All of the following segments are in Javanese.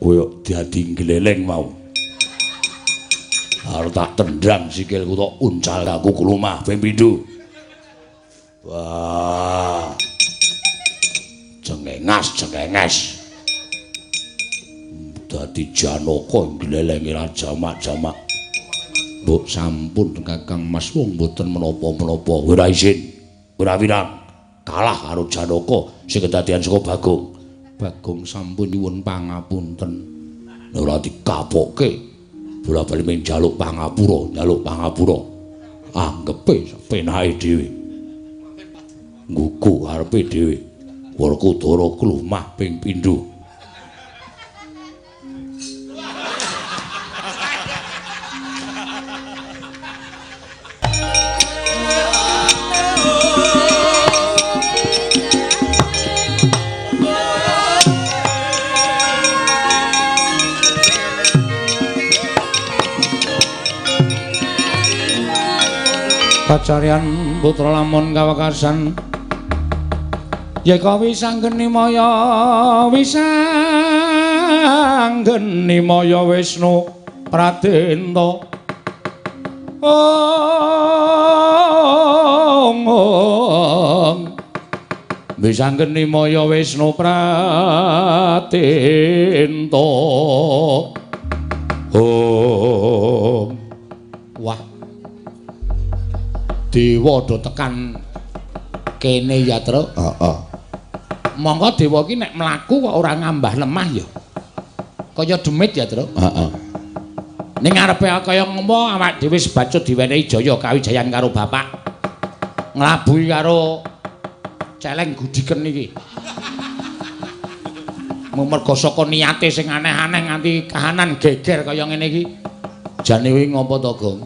Kowe dadi gleleng mau. Arep tak tendang sikilku tok uncal aku klumah ping pindho. Wah. Cengengas cengenges. Dadi Janaka glelenge ra jamak-jamak. Mbok sampun Kakang Mas wong mboten menapa-menapa. Ora isin. Ora wirang. Kalah karo Janaka sing kedadian saka Bagong. Bagong sampun nyuwun pangapunten. Ora dikapoke. Bola-bali mung njaluk pangapura, njaluk pangapura. Anggepe penake dhewe. Nggugu karepe dhewe. Werkudara klumah ping pindho. Pacaryan putra lamun kawekasan yeka wisanggeni maya wisanggeni maya Wisnu Pradenta. Ong ong wisanggeni maya Wisnu Pradenta. Om. Wah, dewa do tekan kene ya, Truk. Heeh. Monggo dewa iki nek mlaku kok ora ngambah lemah ya. Kaya demit ya, Truk. Heeh. Ning ngarepe kaya ngopo awak dhewe sebacut diwenehi jaya kawijayan karo bapak. Nglabuhi karo celeng gudiken iki. Mergo saka niate sing aneh-aneh nganti kahanan geger kaya ngene iki. Jane kuwi ngopo to, Gong?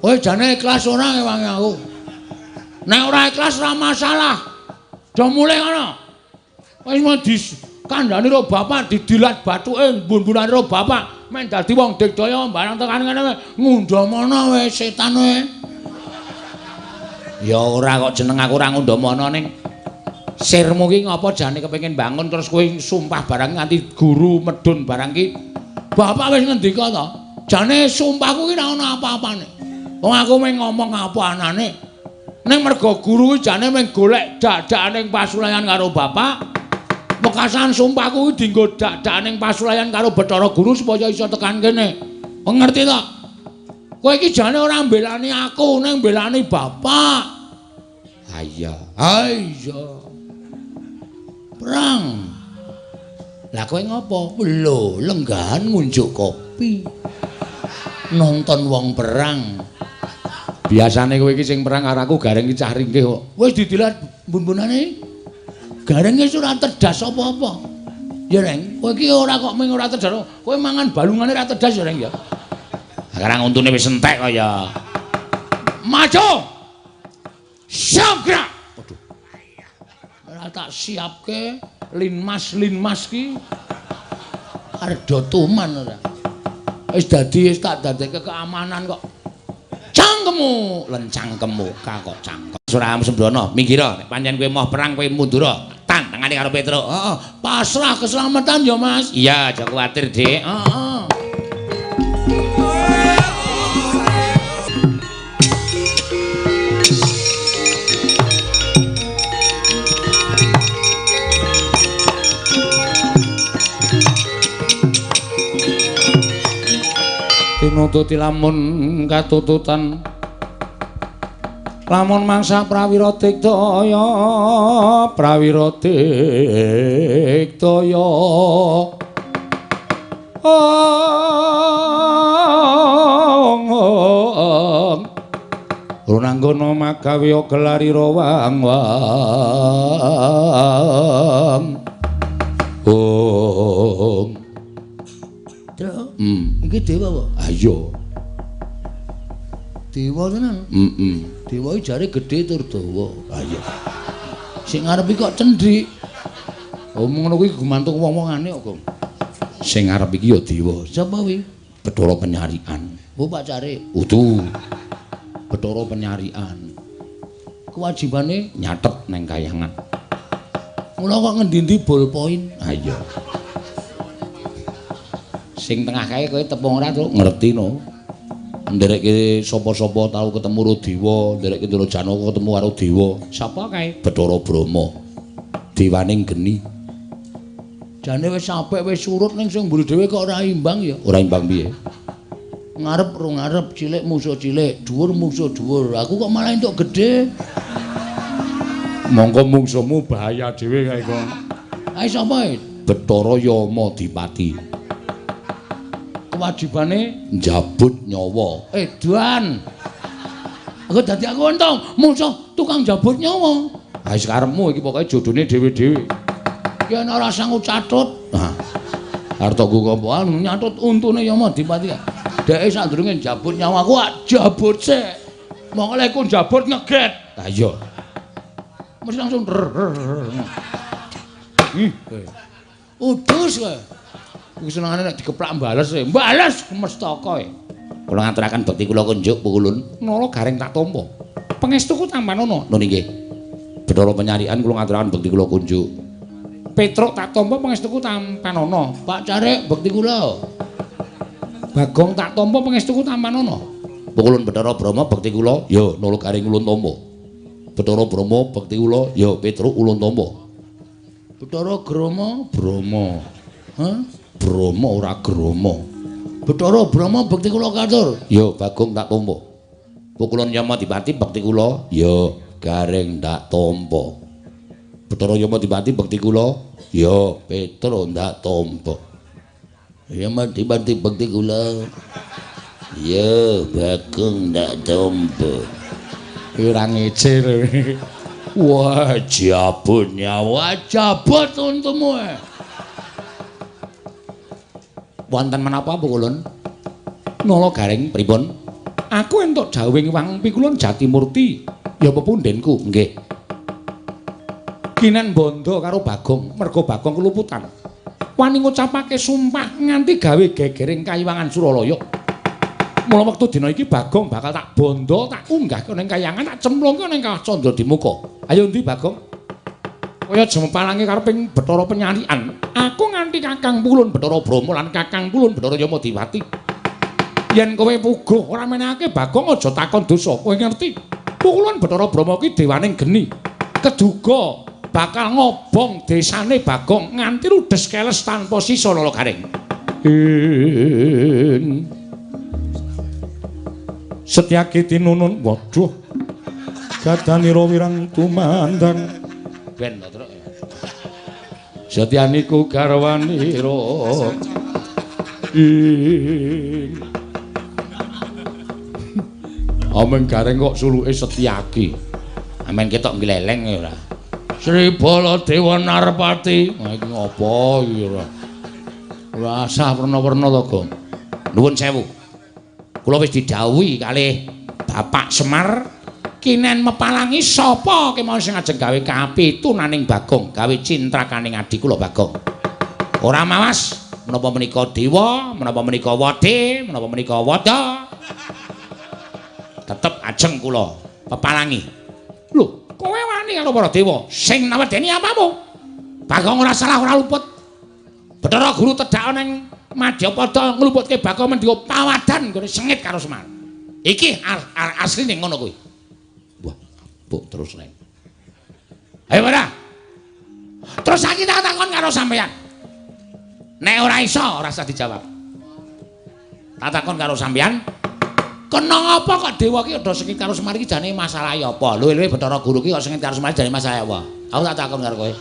Kowe jane ikhlas ora ngewangi aku? Nek ora ikhlas ora masalah. Do mulih ngono. Wis mau dikandhani karo bapak didilat bathuke mbun-mbunane karo bapak men dadi wong digdaya barang tekan ngene ngundhamana wis setan kowe. Ya ora kok jeneng aku ora ngundhamana ning sirmu ki ngopo jane kepengin bangun terus kowe sumpah barang nganti guru medun barang ki. Bapak wis ngendika to. Jane sumpahku ki ora ana apa-apane. Wong aku mung ngomong apa anane. Ning mergo guru kuwi jane mung golek dak-dakane pasulayan karo bapak. Wekasan sumpahku kuwi dienggo dak-dakane pasulayan karo Bathara Guru supaya iso tekan kene. Ngerti to? Kowe iki jane ora mbelani aku, ning mbelani bapak. Ha iya. Ha iya. Perang. Lah kowe ngopo? Lho, lenggahan ngunjuk kopi. Nonton wong perang. Biasane kowe iki sing perang karo aku gareng iki cah ringkih kok. Wis didilat mbun-mbunane. Gareng wis ora terdas apa-apa. Ya, Reng, kowe iki ora kok mung ora terdas. Kowe mangan balungane ora terdas ya, Reng ya. Sekarang untune wis entek kok ya. Maju. Siap gerak. Waduh. Ora tak siapke linmas-linmas ki. Arep do tuman ora. Wis dadi wis tak dadekke keamanan kok. Cangkemmu, lencangkemmu, kok cangkem. Surah Sembrono, minggir nek pancen kowe moh perang kowe mundur. Tantangane karo Petruk. Heeh, pasrah keselamatan ya, Mas. Iya, aja kuwatir, Dik. Heeh. Tinututi lamun katututan lamun mangsa prawira digdaya prawira digdaya ong ong runanggono magawe gelarira wang wang ong. Iki dewa apa? Ayo. Dewa tenan. Heeh. Dewa iki jare gedhe tur dawa. Ha iya. Sing ngarep iki kok cendhik. Oh ngono kuwi gumantung wong-wongane kok, Gong. Sing ngarep iki ya dewa. Sapa kuwi? Bathara Penyarikan. Oh pacare. Udu. Bathara Penyarikan. Kewajibane nyatet neng kayangan. Mula kok ngendi-endi ballpoint. Ha iya. Sing tengah kae kowe tepung ora, Truk? Ngerti no. Nderekke sapa-sapa tau ketemu karo dewa, nderekke Ndara Janaka ketemu karo dewa. Sapa kae? Bathara Brahma. Dewaning geni. Jane wis apik wis surut ning sing mburi dhewe kok ora imbang ya. Ora imbang piye? Ngarep ro ngarep, cilik musuh cilik, dhuwur musuh dhuwur. Aku kok malah entuk gedhe. Mongko mungsuhmu bahaya dhewe kae kok. Ae sapa e? Bathara Yama Dipati. Kewajibane njabut nyawa. Edan. Aku dadi aku untung musuh tukang njabut nyawa. Ha wis karepmu iki pokoke jodone dhewe-dhewe. Ki ana ora sanggup catut. Nah. Arep tok nggo nyatut untune Yama Dipati. Dheke sadurunge njabut nyawa aku jabut sik. Mongko lek ku njabut ngeget. Ha iya. Mesti langsung ih kowe. Udus kowe. Iku senengane nek dikeplak bales e. Bales mestaka e. Kula ngaturaken bekti kula kunjuk pukulun. Nala Gareng tak tampa. Pangestuku tampanono. Nun inggih. Bathara Penyarikan kula ngaturaken bekti kula kunjuk. Petruk tak tampa pangestuku tampanono. Pak Carik bekti kula. Bagong tak tampa pangestuku tampanono. Pukulun Bathara Brahma bekti kula. Ya Nala Gareng ulun tampa. Bathara Brahma bekti kula. Ya Petruk ulun tampa. Bathara Grama Brahma. Hah? Brahma ora Grama. Bathara Brahma bekti kula katur. Ya Bagong tak tampa. Pukulun Yama Dipati bekti kula. Ya Gareng tak tampa. Bathara Yama Dipati bekti kula. Ya Petruk ndak tampa. Yama Dipati bekti kula. Ya Bagong ndak tampa. Ora ngece lho. Wah, jabut nyawa, jabut untumu. Wonten menapa pukulun? Nala Gareng pripun? Aku entuk dawuhing Wang Pikulun Jatimurti. Ya pepundhenku, nggih. Kinen bondo karo Bagong, merga Bagong keluputan. Wani ngucapake sumpah nganti gawe gegering kayiwangan Suralaya. Mula wektu dina iki Bagong bakal tak bondo, tak unggahke ning kayangan, tak cemplungke ning Kawah Candradimuka. Ayo ndi Bagong? Kaya jemepalange kareping Bathara Penyarikan. Aku nganti Kakang Pulun Bathara Brahma lan Kakang Pulun Bathara Yama Dipati. Yen kowe puguh ora menehake Bagong aja takon dosa. Kowe ngerti? Pukulun Bathara Brahma ki dewaning geni. Keduga bakal ngobong desane Bagong nganti ludes keles tanpa sisa Nala Gareng. Setyaki tinunun, waduh, gadanira wirang tumandang. Ben to, Truk. Setyaniku garwanira. Ing. Amen Gareng kok suluke Setyaki. Amen ketok gleleng ya ora. Sri Baladewa Narpati. Wah iki ngopo iki ora. Ora asah werna-werna to, Gong. Nuwun sewu. Kula wis didhawuhi kalih Bapak Semar kinen mepalangi sapa kemawon sing ajeng gawe kapitunaning Bagong, gawe cintrakaning adi kula Bagong. Ora mawas menapa menika dewa, menapa menika wade, menapa menika wada. Tetep ajeng kula pepalangi. Lho, kowe wani karo para dewa sing nawedeni apamu? Bagong ora salah ora luput. Bathara Guru tedhak ning Madyapada ngluputke Bagong mendika pawadan nggone sengit karo Semar. Iki asline ngono kuwi. Wah, abuk terus reng. Ayo ora. Terus saiki tak takon karo sampeyan. Nek ora iso ora usah dijawab. Tak takon karo sampeyan, kena ngapa kok dewa ki udah sengit karo Semar iki jane masalahe apa? Luwe-luwe Bathara Guru ki kok sengit karo Semar jane masalahe apa? Aku tak takon karo kowe.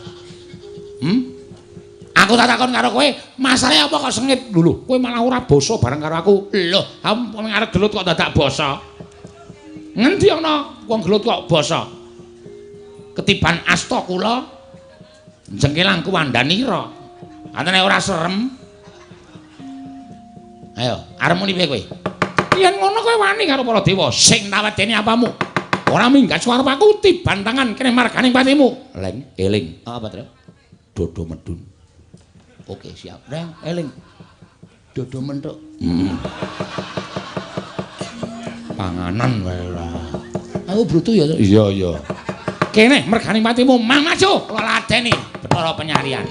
Aku tak takon karo kowe, masalahe apa kok sengit? Lho, kowe malah ora basa bareng karo aku. Lho, aku arep gelut kok dadak basa. Ngendi ana wong gelut kok basa? Ketiban asta kula jengkelang kuwandanira. Antene ora serem. Ayo, arep muni piye kowe? Yen ngono kowe wani karo para dewa sing tawedeni apamu? Ora minggat suara aku tiban tangan kene marganing patimu. Leng, eling. Apa, Tru? Dodo medun. Oke, siap. Reng, eling. Dodo mentuk. Panganan wae ora. Aku brutu ya, Tru? Iya, iya. Kene merganing patimu mang maju ladeni Bathara Penyarian.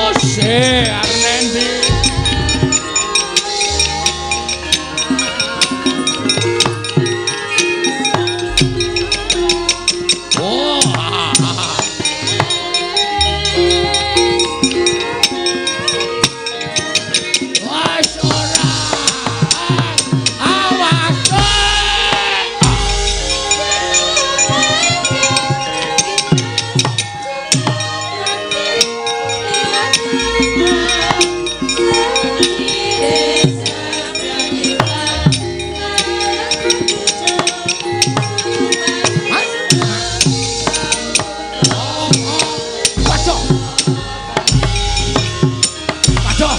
Wes, arep nendi? Oh, wes ora. Awas. Waduh. Waduh.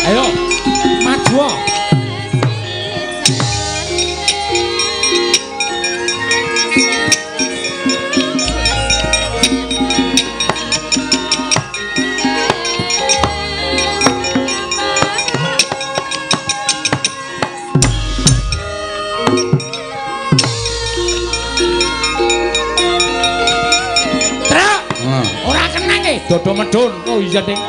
Ayo, maju. Truk. Ora kenang e, dodo medun. Oh iya, Ding.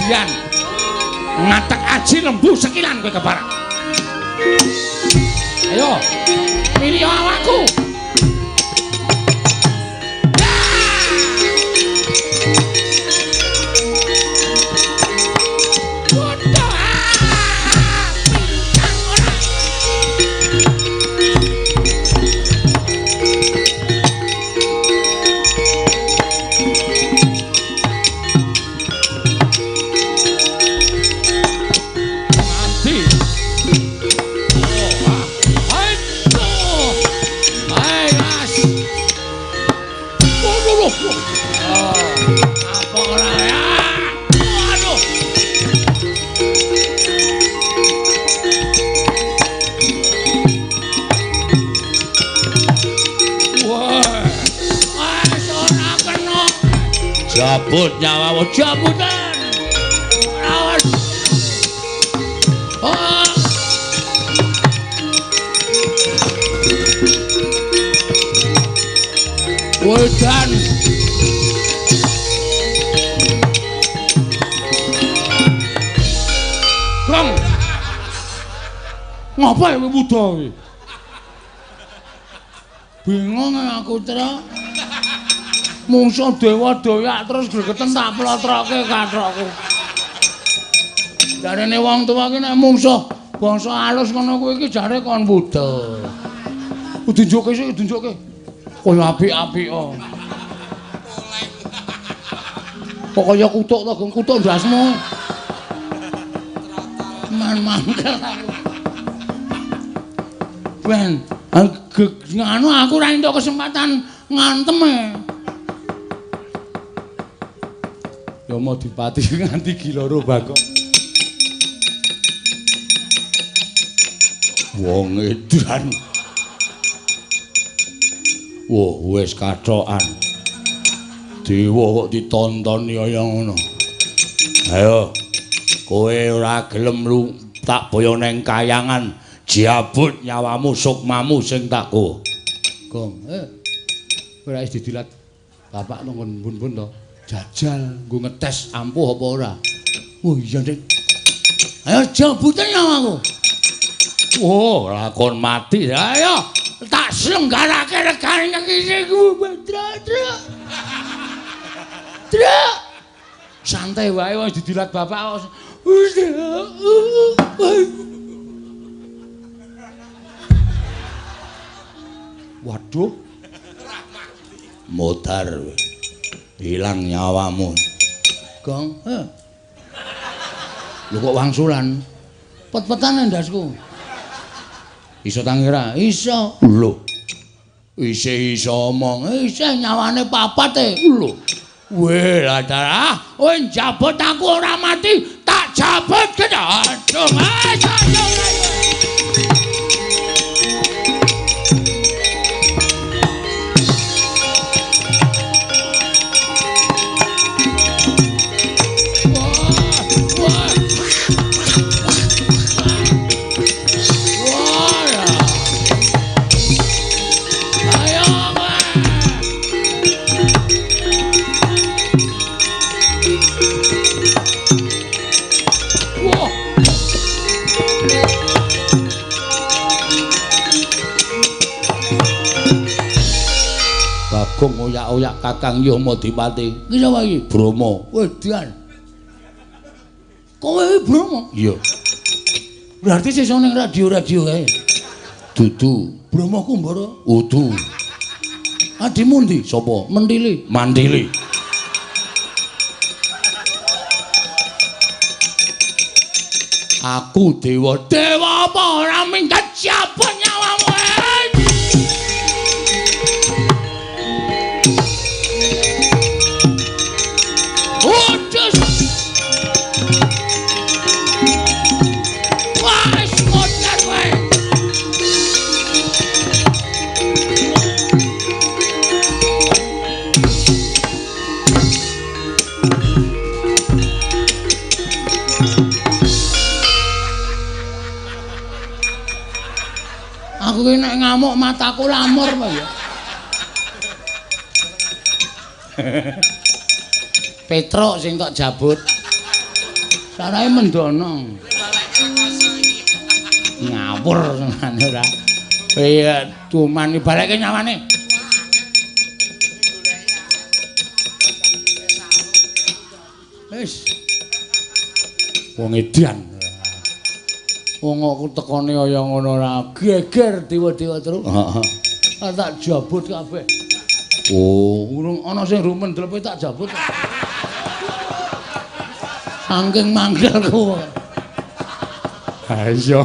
Dian. Ngatek aji lembu sekilan kowe keparak. Ayo, pilih awakku. Bodoh, pincang ora. Mati. Oh, ah. Aduh. Hai, Mas. Waduh, loh. Oh, apa ora ya? Waduh. Wah. Wes ora kena. Jabut nyawamu, jabutan. Awas. Oh. Wedan. Gong. Ngapa ya wuda iki? Bingung aku, Truk. Mungsuh dewa doyak terus gregeten tak plotroke kathokku. Jarene wong tuwa ki nek mungsuh bangsa alus ngono kuwi iki jare kon wuda. Tunjukke sik, tunjukke. Kaya apik-apik kok. Kok kaya kutuk to, Gong, kutuk ndasmu. Man mangkel aku. Ben, nganu aku ora entuk kesempatan ngantem e. Ya mau dipati nganti giloro Bagong. Wong edan. Wah, wis kathokan. Dewa kok ditontoni kaya ngono. Ayo, kowe ora gelem lu tak boyo neng kayangan, jabut nyawamu sukmamu sing tak go. Gong, ora wis didilat bapak nang bun-bun to. Jajal nggo ngetes ampuh apa ora. Oh iya, Dik. Ayo jabuten nyawaku. Oh, lakon mati. Ayo, tak selenggarake regane nang kene ku, Truk. Truk. Santai wae wis didilat bapak. Waduh. Modar. Hilang nyawamu. Gong, Lho kok wangsulan? Pet-petan ndasku. Iso tangi ra? Iso. Lho. Isih iso omong. Isih nyawane papat e. Lho. Weh, lah darah. Kowe njabut aku ora mati, tak jabut kena. Aduh, ayo. Wah, wah. Wah, Bagong oyak-oyak Kakang Yamadipati. Iki sapa iki? Brahma. Wedan. Kowe iki Brahma? Iya. Berarti sesuk ning radio-radio kae. Dudu. Brahma Kumbara? Udu. Adimu ndi? Sapa? Mentili. Mandili. Aku dewa. Dewa apa ora minggat siapa nyawamu? Aku ki nek ngamuk mataku lamur apa ya. Petruk sing tok jabut. Sarahe mendono. Ngawur senane ora. Iya, cuman balekke nyawane. Wis. Wong edan. Wong aku tekone kaya ngono ora geger dewa-dewa terus. Heeh. Tak jabut kabeh. Oh, urung ana sing rumen dlepe tak jabut. Saking mangkelku. Ha iya.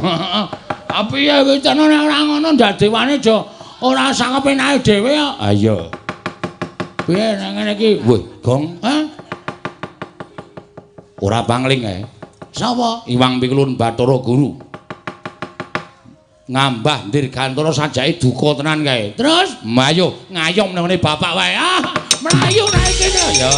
Tapi ya wis nek ora ngono ndak dewane aja ora sakepenake dhewe kok. Ha iya. Piye nek ngene iki? Wih, Gong. Hah? Ora pangling kae. Sapa? Iwang Pikulun Bathara Guru. Ngambah Dirgantara sajake duka tenan kae. Terus mayo ngayom nang ngene bapak wae. Ah, mlayu nek kene. Ya.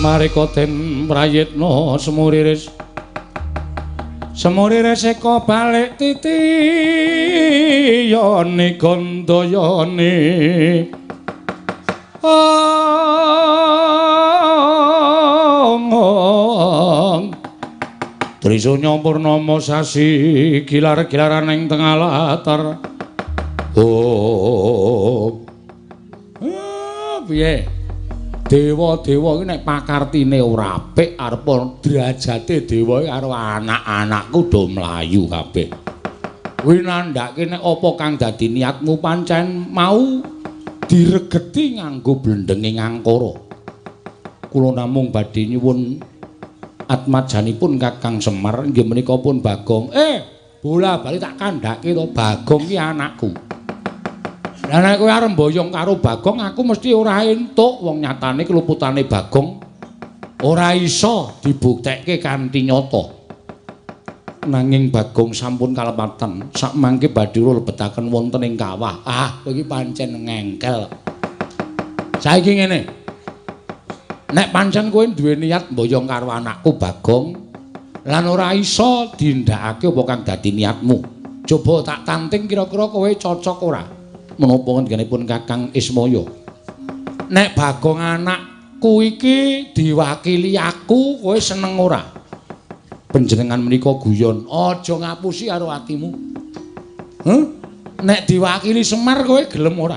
Marika den prayitna semuriris. Semuriris eka balik titiyane gandayane. Ong. Trisunya purnama sasi gilar-gilaran ing tengah latar. Oh. Piye? Dewa-dewa iki nek pakartine ora apik arep derajate dewa iki karo anak-anakku do mlayu kabeh. Kuwi nandhake nek apa kang dadi niatmu pancen mau diregeti nganggo blendenge ngangkara. Kula namung badhe nyuwun atmajanipun Kakang Semar inggih menika pun Bagong. Bola bali tak kandhake to Bagong ki anakku. Lah nek kowe arep mboyong karo Bagong aku mesti ora entuk, wong nyatane keluputane Bagong ora iso dibuktekke kanthi nyata. Nanging Bagong sampun kalepatan, sakmangke badhe lebetaken wonten ing kawah. Ah, kowe iki pancen ngengkel. Saiki ngene. Nek pancen kowe duwe niat mboyong karo anakku Bagong lan ora iso dindakake apa kang dadi niatmu. Coba tak tanting kira-kira kowe cocok ora? Menapa ngendikanipun Kakang Ismaya? Nek Bagong anakku iki diwakili aku, kowe seneng ora? Panjenengan menika guyon, aja ngapusi karo atimu. Heh? Nek diwakili Semar kowe gelem ora?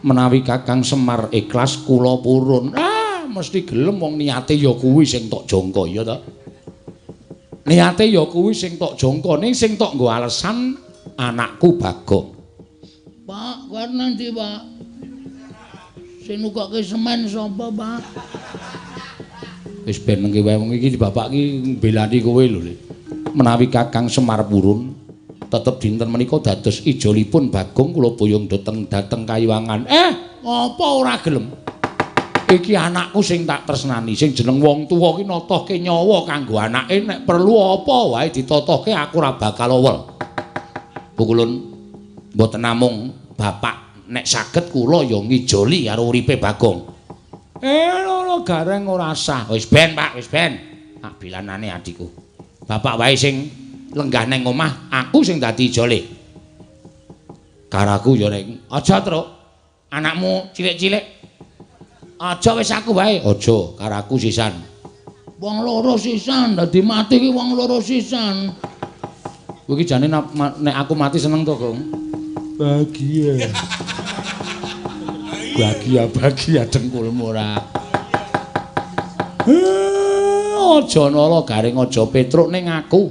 Menawi Kakang Semar ikhlas kula purun. Ah, mesti gelem wong niate ya kuwi sing tok jangka ya ta. Niate ya kuwi sing tok jangka, ning sing tok nggo alesan anakku Bagong. Pak, kowe nanti, Pak. Sing nukokke semen sapa, Pak? Wis ben nengke wae wong iki bapak iki mbelani kowe lho, Le. Menawi Kakang Semar purun tetep dinten menika dados ijolipun Bagong kula boyong dhateng Kayiwangan. Apa ora gelem? Iki anakku sing tak tresnani, sing jeneng wong tuwa ki notohke nyawa kanggo anake, nek perlu apa wae ditotohke aku ora bakal owel. Pukulun mboten namung bapak nek saged kula ya ngijoli karo uripe Bagong. Lho Gareng ora sah. Wis ben, Pak, wis ben. Tak bilanane adikku. Bapak wae sing lenggah nang omah, aku sing dadi ijole. Karaku ya nek aja, Truk. Anakmu cilik-cilik. Aja wis aku wae. Aja, karaku sisan. Wong loro sisan, dadi mati ki wong loro sisan. Kowe iki jane nek aku mati seneng to, Gong? Bahagia. Bahagia-bahagia dengkulmu ora. Aja nala Gareng, aja Petruk ning aku.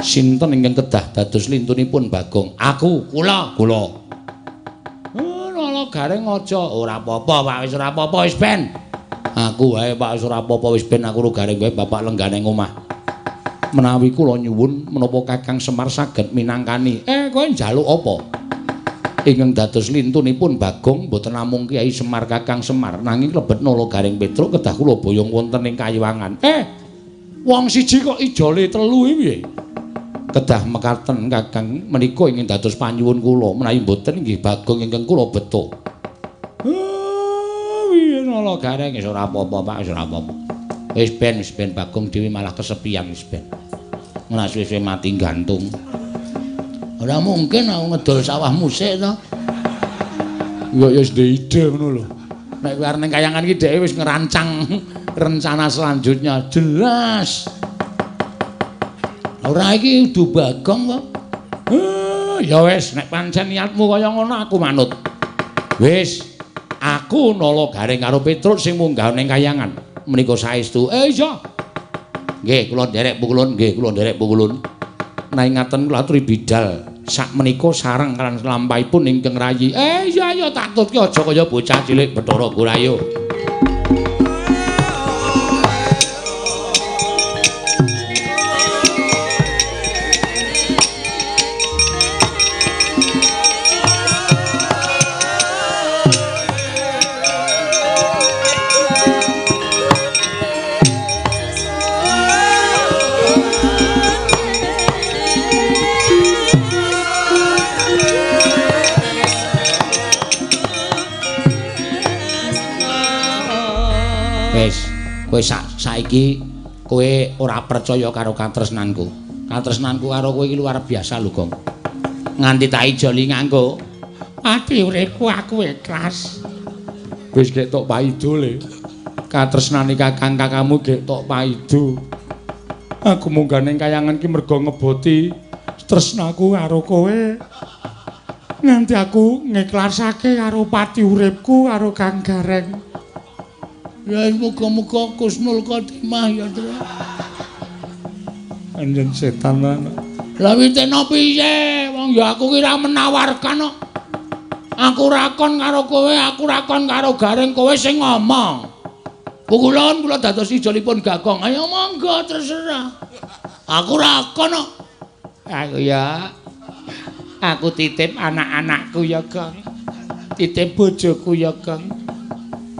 Sinten ingkang kedah dados lintunipun Bagong? Aku, kula, kula. Nala Gareng aja, ora apa-apa, Pak, wis ora apa-apa, wis ben. Aku wae, Pak, wis ora apa-apa, wis ben aku ro Gareng wae bapak lenggah ning omah. Menawi kula nyuwun menapa Kakang Semar saged minangkani. Kowe njaluk apa? Ingkang dados lintunipun Bagong mboten namung Kyai Semar Kakang Semar nanging lebet Nala Gareng Petruk kedah kula boyong wonten ing Kayiwangan. Wong siji kok ijole telu iki piye? Kedah mekaten Kakang menika ingkang dados panyuwun kula, menawi mboten inggih Bagong ingkang kula beto. Piye Nala Gareng? Wis ora apa-apa, Pak, wis ora apa-apa. Wis ben Bagong dhewe malah kesepian wis ben. Ora suwe-suwe mati gantung. Ora mungkin aku ngedol sawah musik to. Ya wis ndek ide ngono lho. Nek kowe arep ning kayangan iki dheke wis ngerancang rencana selanjutnya jelas. Ora iki kudu Bagong kok. Ya wis nek pancen niatmu kaya ngono aku manut. Wis, aku Nala Gareng karo Petruk sing munggah ning kayangan. Menika saestu. Iya. Nggih, kula nderek pukulun, nggih, kula nderek pukulun. Nanging ngaten kula aturi bidal sakmenika sareng lan lampahipun ingkang rayi. Iya iya tak tutke aja kaya bocah cilik Bathara Gurayo. Kowe saiki kowe ora percaya karo katresnanku. Katresnanku karo kowe iki luar biasa lho, Gong. Nganti tak ijoli nganggo ati uripku aku ikhlas. Wis gek tok paido le. Katresnane kakang kakangmu gek tok paido. Aku munggah ning kayangan ki mergo ngeboti tresnaku karo kowe. Nganti aku ngikhlasake karo pati uripku karo Kang Gareng. Ya muga-muga Kusnul Khotimah ya, Tru. Anjen setan lan. Lah witena piye? Wong ya aku ki ra menawarkan kok. Aku rakon karo kowe, aku rakon karo Gareng, kowe sing ngomong. Pukulun kula dados ijolipun Bagong. Ayo monggo terserah. Aku rakon kok. Aku ya. Aku titip anak-anakku ya, Gong. Titip bojoku ya, Gong.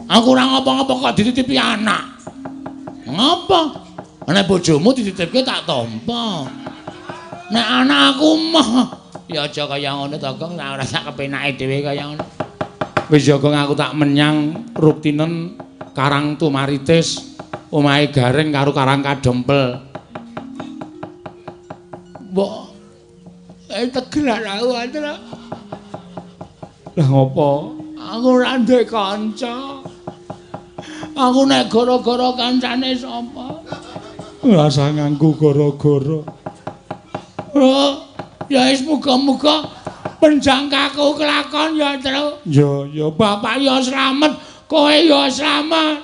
Aku ora ngapa-ngapa kok dititipi anak. Ngapa? Nek bojomu dititipke tak tampa. Nek anak aku mah ya aja kaya ngono to, Gong, ora sak kepenake dhewe kaya ngono. Wis ya, Gong, aku tak menyang Ruktinen Karang Tumaritis, omahe Gareng karo Karang Kadempel. Mbok tegerak aku Andra. Lah ngopo? Aku ora duwe kanca. Aku nek gara-gara kancane sapa? Ora usah nganggo gara-gara. Oh, ya wis muga-muga penjangkaku kelakon ya, Tru. Ya, ya bapak ya slamet, kowe ya slamet.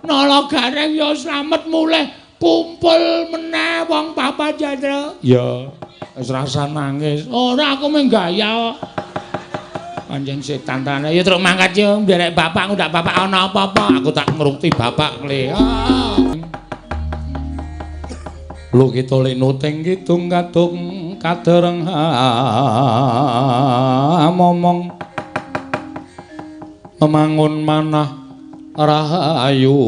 Nala Gareng ya slamet mulih kumpul meneh wong papat ya, Tru. Ya, wis rasa nangis. Ora aku mung gaya kok. Pancen setan tenan. Ya truk mangkat yo nderek bapak ndak bapak ana apa-apa. Aku tak ngrukti bapak le. Lukita linuting kidung kadung kadereng momong memangun manah rahayu.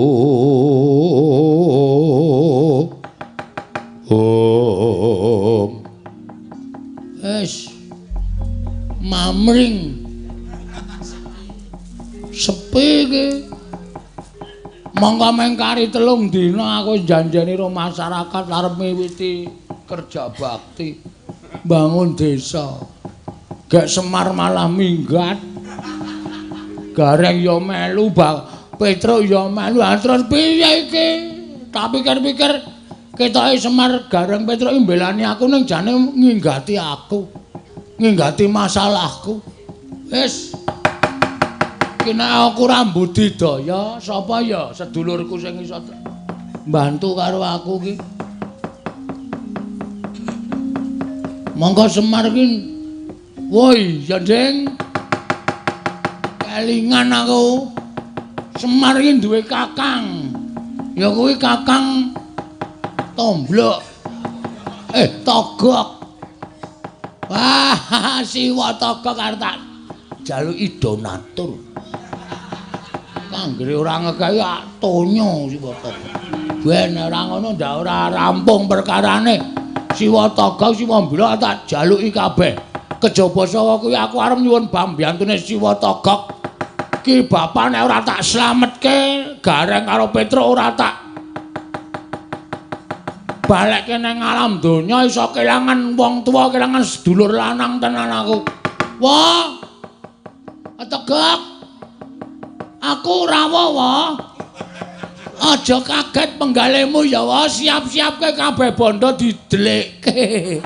Om. Wis mamring sepi iki. Monggo mengkari 3 dina aku janjani karo masyarakat arep miwiti kerja bakti bangun desa. Gek Semar malah minggat. Gareng ya melu, Petruk ya melu. Terus piye iki? Tak pikir-pikir ketoke Semar Gareng Petruk mbelani aku ning jane nginggati aku. Nginggati masalahku. Wis. Kena aku ora mbudidaya, sapa ya sedulurku sing iso mbantu karo aku ki. Monggo Semar ki. Woi, ya Ding. Kelingan aku. Semar ki duwe kakang. Ya kuwi kakang Tomblok. Togok. Wah, Siwa Togok arep tak jaluki donatur. Anggere ora ngekai tonyo Siwa Togok. Ben ora ngono ndak ora rampung perkarane. Siwa Togok, Siwa Mblok tak jaluki kabeh. Kejaba sawa kuwi aku arep nyuwun pambiyantune Siwa Togok. Ki bapak nek ora tak slametke, Gareng karo Petruk ora tak balekke nang alam donya iso kelangan wong tuwa, kelangan sedulur lanang tenan aku. Wah. Togok. Aku rawuh, wah. Aja kaget penggalemu ya, wah. Siap-siapke kabeh bondo didelikke.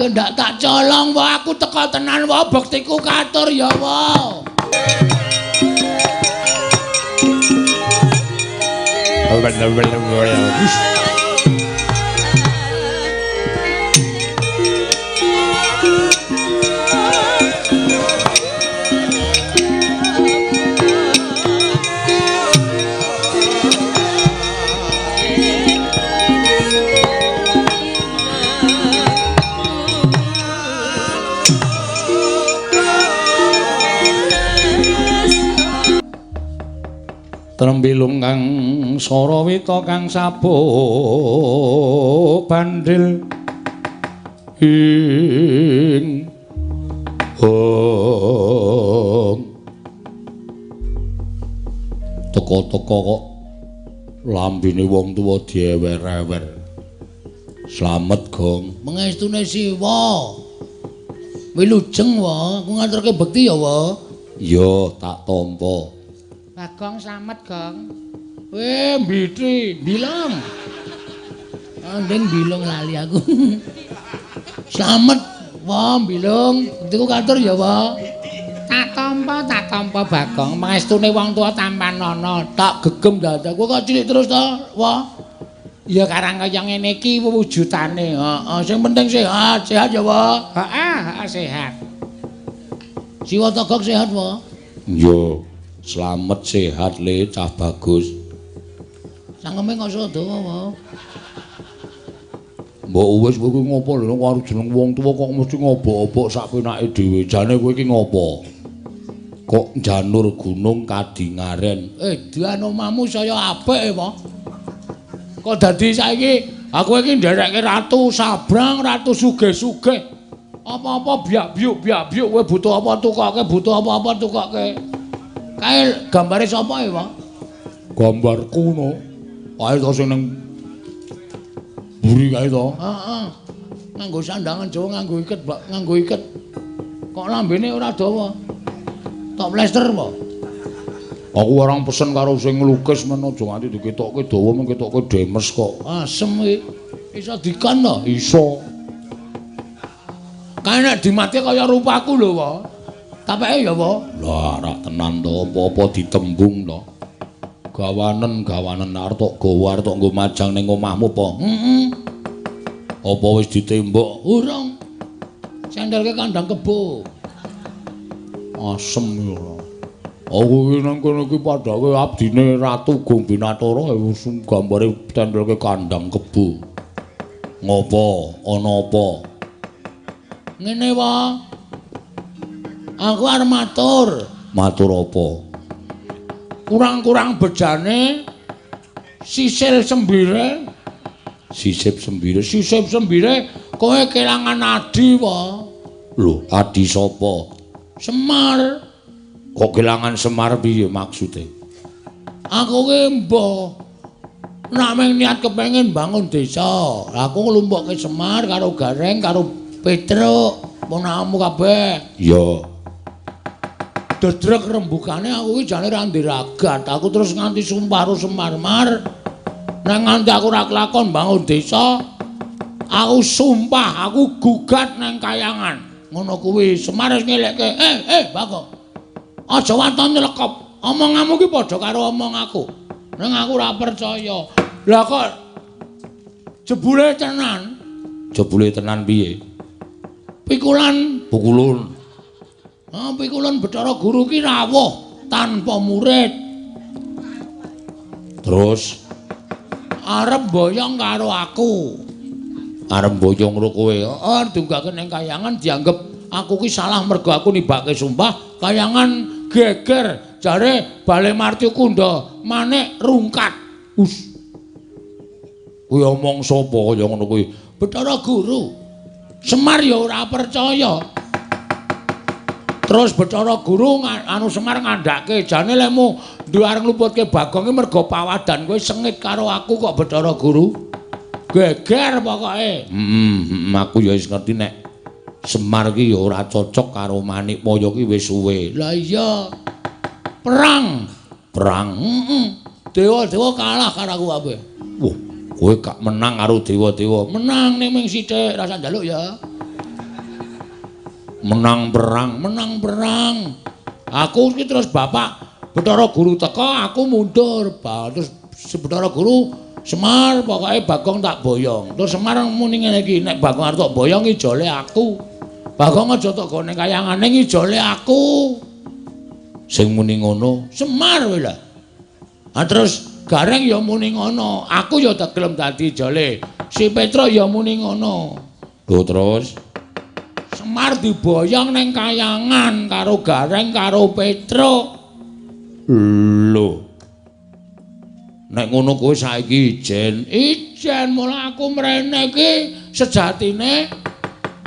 Kendak tak colong, wah. Aku teka tenan, wah. Bektiku katur ya, wah. Trembilung kang sarawita kang sabuk bandil ing hong. Teko-teko kok lambene wong tuwa diewer-ewer. Slamet, Gong. Mengestune Siwa. Wilujeng, wa. Aku ngaturke bekti ya, wa. Ya, tak tampa. Bagong slamet, Gong. Mbitri, bilong. Andeng bilong lali aku. Slamet, wa, bilong. Bektiku katur ya, wa. Tak tampa Bagong. Mangestune wong tuwa tampanana, tak gegem dadak. Kowe kok cilik terus to, wa? Ya karang kaya ngene iki wujudane. Heeh, sing penting sehat, sehat ya, wa. Heeh, sehat. Siwa Togok sehat, wa? Iya. Slamet sehat le cah bagus. Cangkeme kok iso dawa, wa. Mbok wis kowe iki ngopo lho karo jeneng wong tuwa kok mesti ngobok-obok sak penake dhewe. Jane kowe iki ngopo? Kok janur gunung kadingaren. Edan omahmu saya apik, wa. Kok dadi saiki aku iki nderekke ratu sabrang, ratu sugih-sugih. Apa-apa biak-biuk biak-biuk kowe butuh apa tukoke, butuh apa-apa tukoke. Kae gambare sapa ya, Pak? Gambarku no. Kae to sing ning mburi kae to. Heeh. Nganggo sandangan Jawa, nganggo iket, Pak, nganggo iket. Kok lambene ora dawa? Tok plester apa? Aku orang pesen karo sing nglukis men aja nganti diketokke dawa, men ketokke demes kok. Asem iki. Iso dikon to? Iso. Kae nek dimati kaya rupaku lho, Pak. Tapeke ya, Pak? Lah, rak tenan to, apa-apa ditembung to. Gawanen-gawanen arep tok gawa arep tok nggo majang ning omahmu apa? Heeh. Apa wis ditembok? Urung. Sendelke kandang kebo. Asem ya. Aku iki nang kono iki padake abdine Ratu Gombinatara gambare tendelke kandang kebo. Ngopo? Ana apa? Ngene wae. Aku arep matur. Matur apa? Kurang-kurang bejane sisil sembire. Sisip sembire, sisip sembire kowe kelangan adi wae. Lho, adi sapa? Semar. Kok kelangan Semar piye maksude? Aku ki mbah nek meng niat kepengin bangun desa. Aku nglumpukke Semar karo Gareng karo Petruk, ponakanmu kabeh. Iya. Dedrek rembugane aku ki jane ora ndiragat. Aku terus nganti sumpah karo Semar Mar. Nek nganti aku ora kelakon bangun desa, aku sumpah aku gugat nang kayangan. Ngono kuwi Semar wis ngelekke, Bagong. Aja waton nyelekop. Omonganmu ki padha karo omong aku. Ning aku ora percaya. Lah kok jebule tenan? Jebule tenan piye? Pikulan, pukulun. Ah, pikulan Bathara Guru ki rawuh tanpa murid. Terus arep boyong karo aku. Arep boyong karo kowe. Heeh, dunggake ning kayangan dianggep aku ki salah mergo aku nibake sumpah. Kayangan geger jare Bale Marti Kunda manik rungkat. Us. Kuwi omong sapa kaya ngono kuwi? Bathara Guru. Semar ya ora percaya. Terus Bathara Guru anu Semar ngandhake jane lemu duwe arep ngluputke Bagong ki mergo pawadan kowe sengit karo aku kok Bathara Guru. Geger pokoke. Heeh, aku ya wis ngerti nek Semar ki ya ora cocok karo Manikmaya ki wis suwe. Lah iya. Perang. Perang. Heeh. Dewa-dewa kalah karo aku kabeh. Wah, kowe gak menang karo dewa-dewa. Menang ning ming sithik, rasa njaluk ya. Menang perang, menang perang. Aku iki terus bapak Bathara Guru teka, aku mundur. Terus Bathara Guru Semar pokoke Bagong tak boyong. Terus Semar muni ngene iki, nek Bagong arep tak boyong ijole aku. Bagong aja tok gone kayangane ijole aku. Sing muni ngono Semar kowe lah. Ah terus Gareng ya muni ngono, aku ya tak gelem dadi ijole. Si Petruk ya muni ngono. Lho terus Semar diboyong ning kayangan karo Gareng karo Petruk. Lho. Nek ngono kowe saiki ijen, ijen mula aku mrene iki sejatine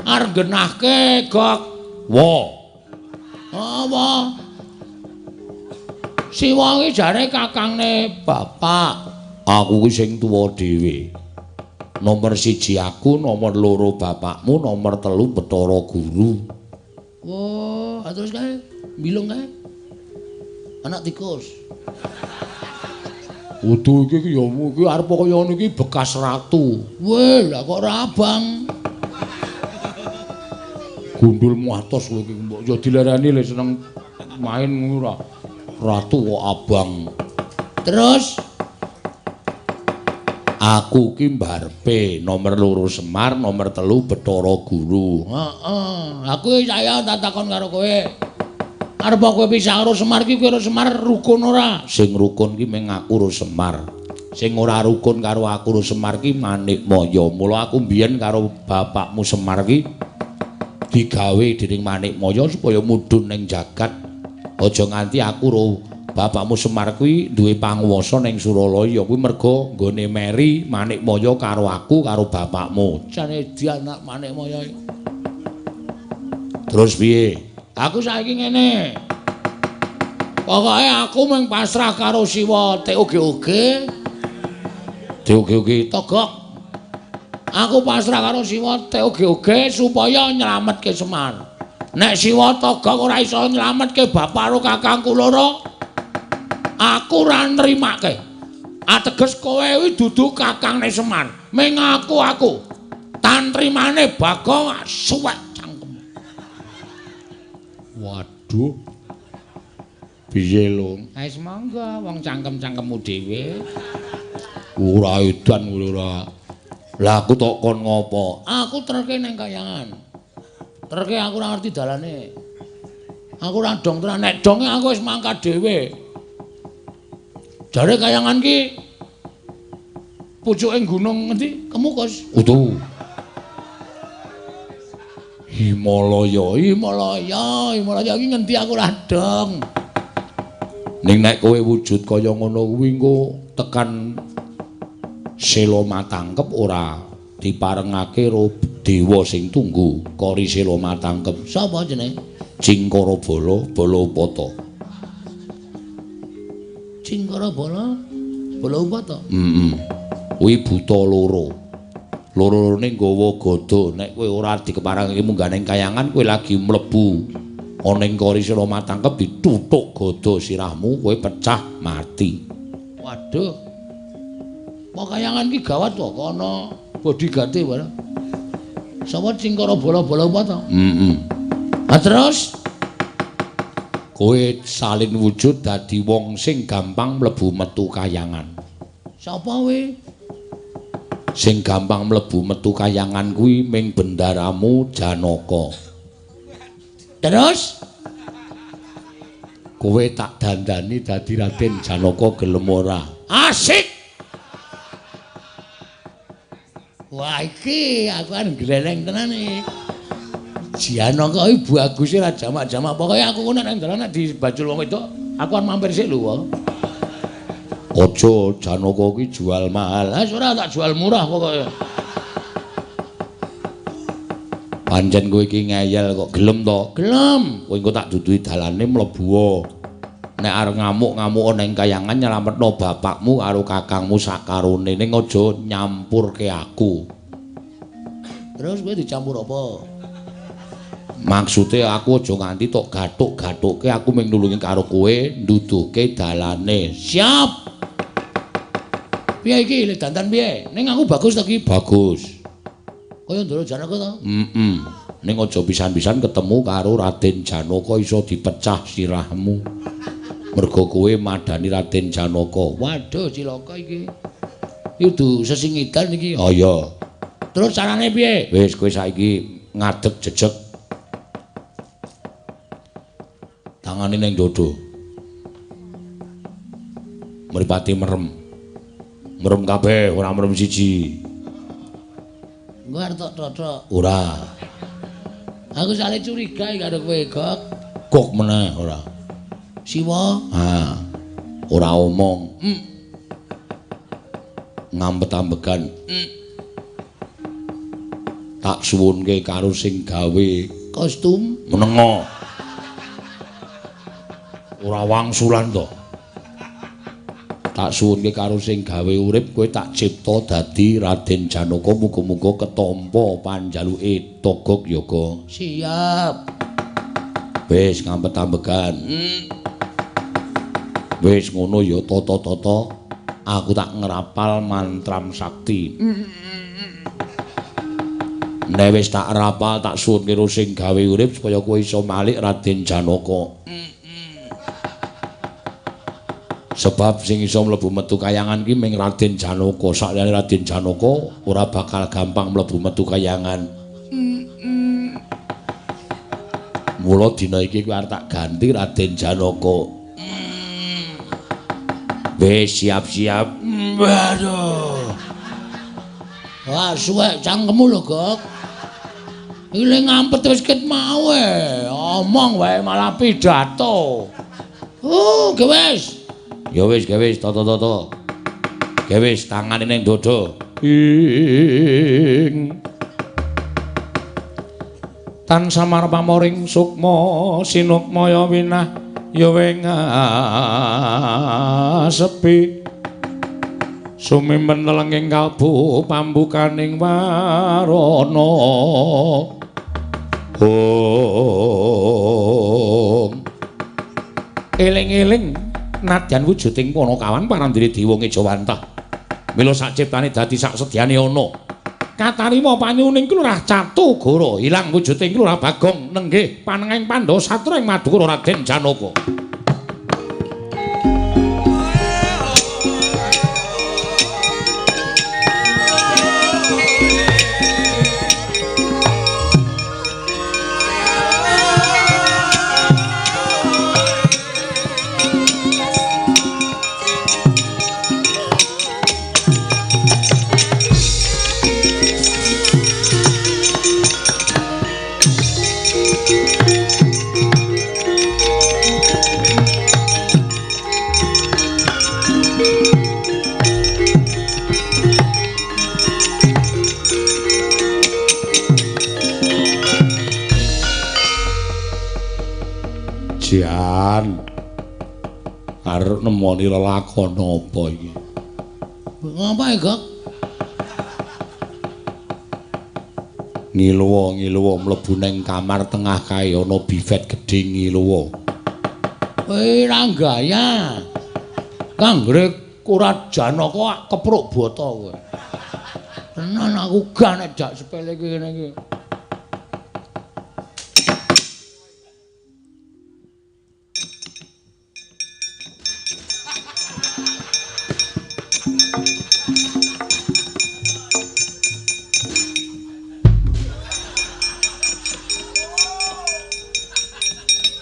arep nggenahke gok. Wa. Apa? Siwa iki jare kakangne bapak. Aku ki sing tuwa dhewe. Nomor 1 aku, nomor 2 bapakmu, nomor 3 Bathara Guru. Wah, terus kae bilung kae. Anak tikus. Kudu iki ya iki arep kaya ngono iki bekas ratu. Weh, lah kok ora abang. Gundulmu atos kowe iki mbok ya dilereni le seneng main ngono ora. Ratu kok abang. Terus aku ki mbarepe nomor 2 Semar, nomor 3 Bathara Guru. Heeh, aku saya tak takon karo kowe. Arep kowe pisah karo Semar ki kowe karo Semar rukun ora? Sing rukun ki mung aku karo Semar. Sing ora rukun karo aku karo Semar ki Manikmaya. Mula aku mbiyen karo bapakmu Semar ki digawe dening Manikmaya supaya mudhun ning jagat. Aja nganti aku karo bapakmu Semar kuwi duwe panguwasa ning Suralaya kuwi merga nggone meri Manikmaya karo aku karo bapakmu. Jane anak Manikmaya. Terus piye? Aku saiki ngene. Pokoke aku mung pasrah karo Siwa TOGOG. TOGOG Togok. Aku pasrah karo Siwa TOGOG supaya nyelametke Semar. Nek Siwa Togok ora iso nyelametke bapak karo kakangku loro, aku ora nrimake. Ateges kowe kuwi dudu kakangne Semar. Ming aku. Tantrimane Bagong suwek cangkem. Waduh. Piye lho? Wis monggo wong cangkem-cangkemmu dhewe. Ora edan kowe ora. Lah aku tok kon ngopo? Aku terke nang kayangan. Terke aku ora ngerti dalane. Aku ora dong tenan, nek donge aku wis mangkat dhewe. Jare kayangan ki pucuke gunung ngendi? Kemukus. Utuh. Himalaya, Himalaya, Himalaya iki ngendi aku ora dong. Ning nek kowe wujud kaya ngono kuwi engko tekan Sela Matangkep ora diparengake karo dewa sing tunggu Kori Sela Matangkep. Sapa jenenge? Cingkara Bala, Bala Upata. Cingkara Bala, Bala Upata. Heeh. Kuwi buta loro. Loro-lorone nggawa gada. Nek kowe ora dikeparengake munggah ning kayangan, kowe lagi mlebu ana ing Kori Sela Matangkep dituthuk gada sirahmu, kowe pecah mati. Waduh. Apa kayangan ki gawat to, ana bodyguard-e barang. Sapa Cingkara Bala Bala Upata? Heeh. Ha terus kowe salin wujud dadi wong sing gampang mlebu metu kayangan. Sapa kowe? Sing gampang mlebu metu kayangan kuwi ming bendaramu Janaka. Terus kowe tak dandani dadi Raden Janaka gelem ora? Asik. Wah iki aku kan gleleng tenan iki. Janaka iki baguse ra jamak-jamak. Pokoke aku ngono nek dalan nek dibajul wong wedok, aku kan mampir sik lho. Aja Janaka iki jual mahal. Ha ora tak jual murah pokoke. Pancen kowe iki ngeyel kok gelem to? Gelem. Kowe engko tak duduhi dalane mlebu. Nek arep ngamuk-ngamuk ning kayangan nyelametno bapakmu karo kakangmu sakarone, ning aja nyampurke aku. Terus kowe dicampur apa? Maksude aku aja nganti tok gathuk-gathukke, aku mung nulungi karo kowe nduduhke dalane. Siap. Piye iki le dandan piye? Ning aku bagus to ki? Bagus. Kaya Ndara Janaka to? Heeh. Ning aja pisan-pisan ketemu karo Raden Janaka iso dipecah sirahmu. Mergo kowe madani Raden Janaka. Waduh cilaka iki. Iki kudu sesingidan iki. Oh iya. Terus carane piye? Wis kowe saiki ngadeg jejeg. Tangane ning dodo. Mripate merem. Merem kabeh, ora merem siji. Engko arep tok tothok. Ora. Aku sale curiga iki karo kowe, Gok. Gok meneh ora. Siwa? Ha. Ora omong. Ngampet-ambegan. Tak suwunke karo sing gawe kostum menengo. Ora wangsulan to. Tak suwunke karo sing gawe urip kowe tak cipta dadi Raden Janaka, muga-muga ketampa panjaluke Togog Yoga. Siap. Wis ngampet-ambegan. Wis ngono ya tata-tata, aku tak ngrapal mantram sakti. Nek wis tak rapal tak suwunke karo sing gawe urip supaya kowe iso malik Raden Janaka. Sebab sing iso mlebu metu kayangan ki ming Raden Janaka. Sakliyane Raden Janaka ora bakal gampang mlebu metu kayangan. Mula dina iki kowe arep tak ganti Raden Janaka. Wis siap-siap. Waduh. Wah, suwek cangkemmu lho, Gok. Iki le ngampet wis ket mau e. Omong wae malah pidato. Oh, wis. Ya wis, wis, toto-toto. Wis, tangane ning dodo. Ing tan samar pamoring sukma sinukmaya winah ya sepi sumimpen lenging kalbu pambukaning warana. Om eling-eling nadyan wujuding Panakawan parandene dewa ngejawantah. Mila sak ciptane dadi sak sedyane ana. Katarima panyuning Kelurah Catugara ilang wujuding Kelurah Bagong nenggih panengahing Pandhawa Satra ing Madukara Raden Janaka. arep nemoni lelakon apa iki? Ngapa iki, Gok? Ngiluwa-ngiluwa mlebu ning kamar tengah kae ana bifet gedhe ngiluwa. Kowe ra gaya. Kanggre ora Janaka kepruk bata kowe. Tenan aku gak nek jak sepele kene iki.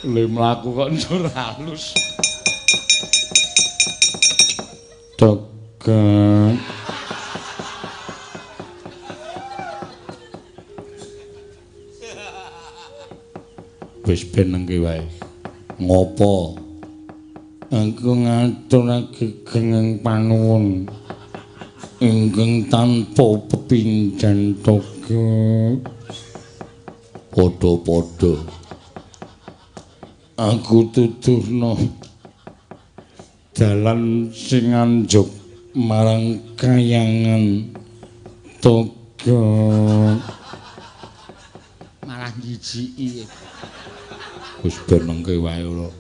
Le mlaku kok njur halus. Tekan. Wis ben nengke wae. Ngopo? Aku ngaturake gengeng panuwun ingkang tanpa pepindhan toga. Padha-padha. Aku tuduhno dalan sing anjuk marang kayangan toga. Malah jijiki. Wis ben nengke wae ora.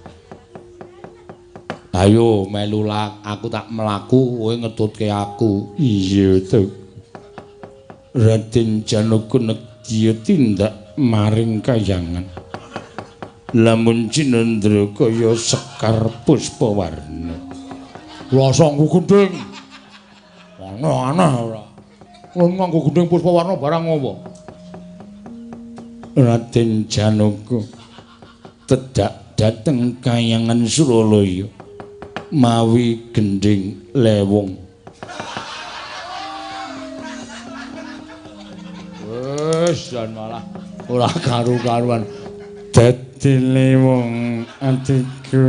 Ayo melu aku tak mlaku kowe ngetutke aku. Iya to. Raden Janaka nedya tindak maring kayangan. Lamun cinendra kaya sekar puspawarna. Rasa nggo gendhing. Aneh-aneh ora. Kowe nganggo gendhing puspawarna barang apa? Raden Janaka tedak dhateng kayangan Suralaya mawi gendhing lewung. Wis jan malah ora karu-karuan. Dadi lewung atiku.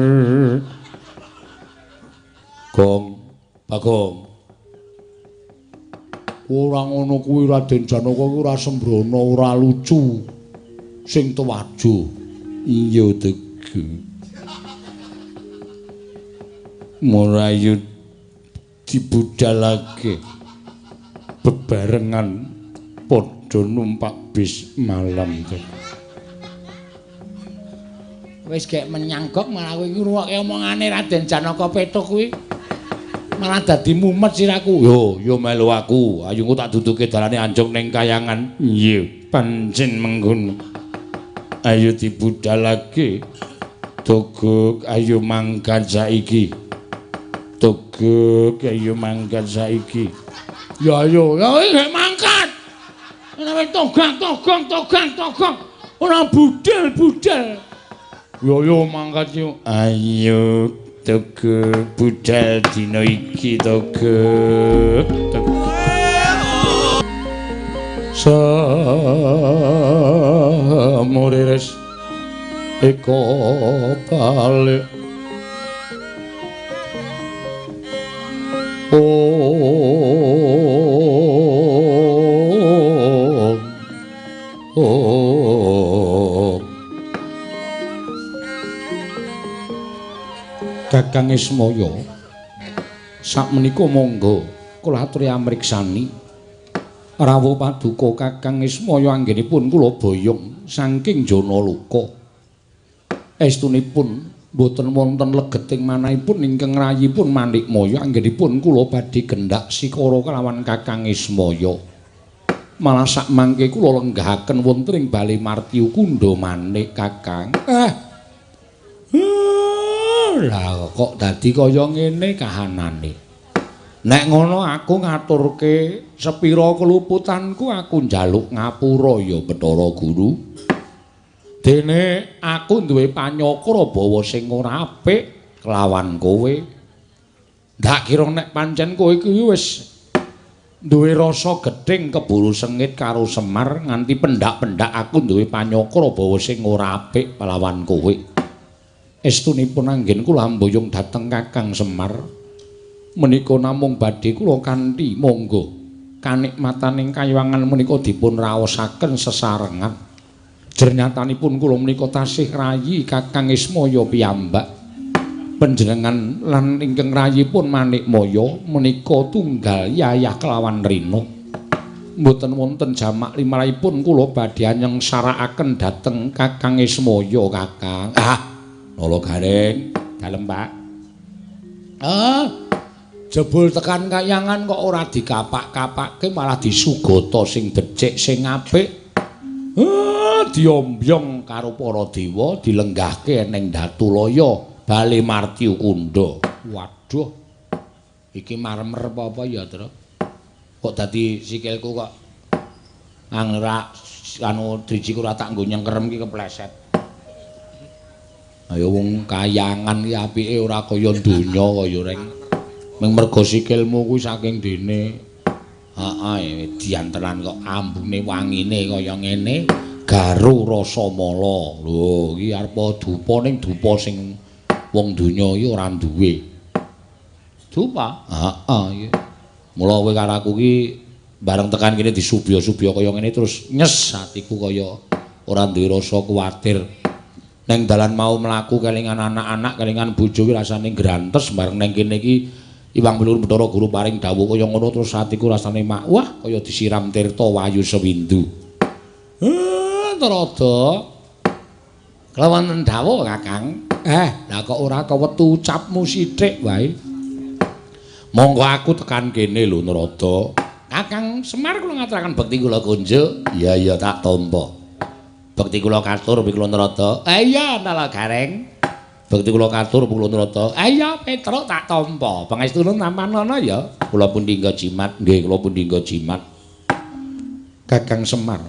Gong, Bagong. Ora ngono kuwi Raden Janaka kuwi ora sembrono, ora lucu. Sing tuwajo. Iya tegu. Murayu dibudalake bebarengan padha numpak bis malam. Wis gek menyang gok malah kowe iki ngrungokke omongane Raden Janaka Petuk kuwi. Malah dadi mumet siraku. Yo, yo melu aku. Ayo engko tak duduke dalane anjuk ning kayangan. Iya, pancen mengkono. Ayo dibudalake. Togok ayo mangkat saiki. Togok ayo mangkat saiki. Ya ayo, ya gek mangkat. Ora togak togong togak togong. Ora budal-budal. Yo yo mangkat yo. Ayo togok budal dina iki togok. Togok. Samurires eko balik. Om Om Kakang Ismaya, sakmenika monggo kula aturi amriksani rawuh paduka Kakang Ismaya anggenipun kula boyong saking Janaloka. Estunipun mboten wonten legeting manahipun ingkang rayipun Manikmaya anggenipun kula badhe gendak sikara kelawan Kakang Ismaya. Malah sakmangke kula lenggahaken wonten ing Bale Martyu Kundha Manik Kakang. Lah kok dadi kaya ngene kahanane. Nek ngono aku ngaturke sepira keluputanku, aku njaluk ngapura ya Bathara Guru. Dene aku duwe panyakra bawa sing ora apik kelawan kowe. Ndak kira nek pancen kowe iki wis duwe rasa gething keburu sengit karo Semar nganti pendak-pendak aku duwe panyakra bawa sing ora apik kelawan kowe. Estunipun anggen kula amboyong dhateng Kakang Semar menika namung badhe kula kanthi monggo kanikmataning kayuwangan menika dipun raosaken sesarengan. Jernyatanipun kula menika tasih rayi Kakang Ismaya piyambak. Panjenengan lan ingkang rayipun Manikmaya menika tunggal yayah kelawan rina. Mboten wonten jamak limrahipun kula badhe nyengsarakaken dhateng Kakang Ismaya, Kakang. Ah, Nala Gareng, dalem Pak. Ah, jebul tekan kayangan kok ora dikapak-kapake malah disugata sing becik sing apik. Diombyong karo para dewa dilenggahke ning Datulaya Bale Martyukunda. Waduh. Iki marmer apa-apa ya, Tru? Kok dadi sikilku kok angrak anu drijiku ora tak nggo nyengkerem iki kepleset. Ayo wong kayangan iki apike ora kaya donya kaya reng. Ming mergo sikilmu kuwi saking dene. Heeh, edian tenan kok ambune wangine kaya ngene, garu rasa mala. Lho, iki arep dupa ning dupa sing wong donya iki ora duwe. Dupa? Heeh iki. Mula kowe karo aku iki bareng tekan kene disubya-subya kaya ngene terus nyes atiku kaya ora duwe rasa kuwatir. Neng dalan mau mlaku kelingan anak-anak, kelingan bojo ki rasane grantes bareng neng kene iki Iwang Pelur Bathara Guru paring dawuh kaya ngono terus atiku rasane mak wah kaya disiram tirta wayu sewindu. Narada. Kelawan dawuh Kakang. Lah kok ora kewetu ucapmu sithik wae. Monggo aku tekan kene lho Narada. Kakang Semar kula ngaturaken bekti kula kunjuk. Iya iya tak tampa. Bekti kula katur kula Narada. Iya Nala Gareng. Bekti kula katur kula Narada. Iya Petruk tak tampa. Pangestune tampanana ya. Kula pun dinggo jimat. Nggih kula pun dinggo jimat. Kakang Semar.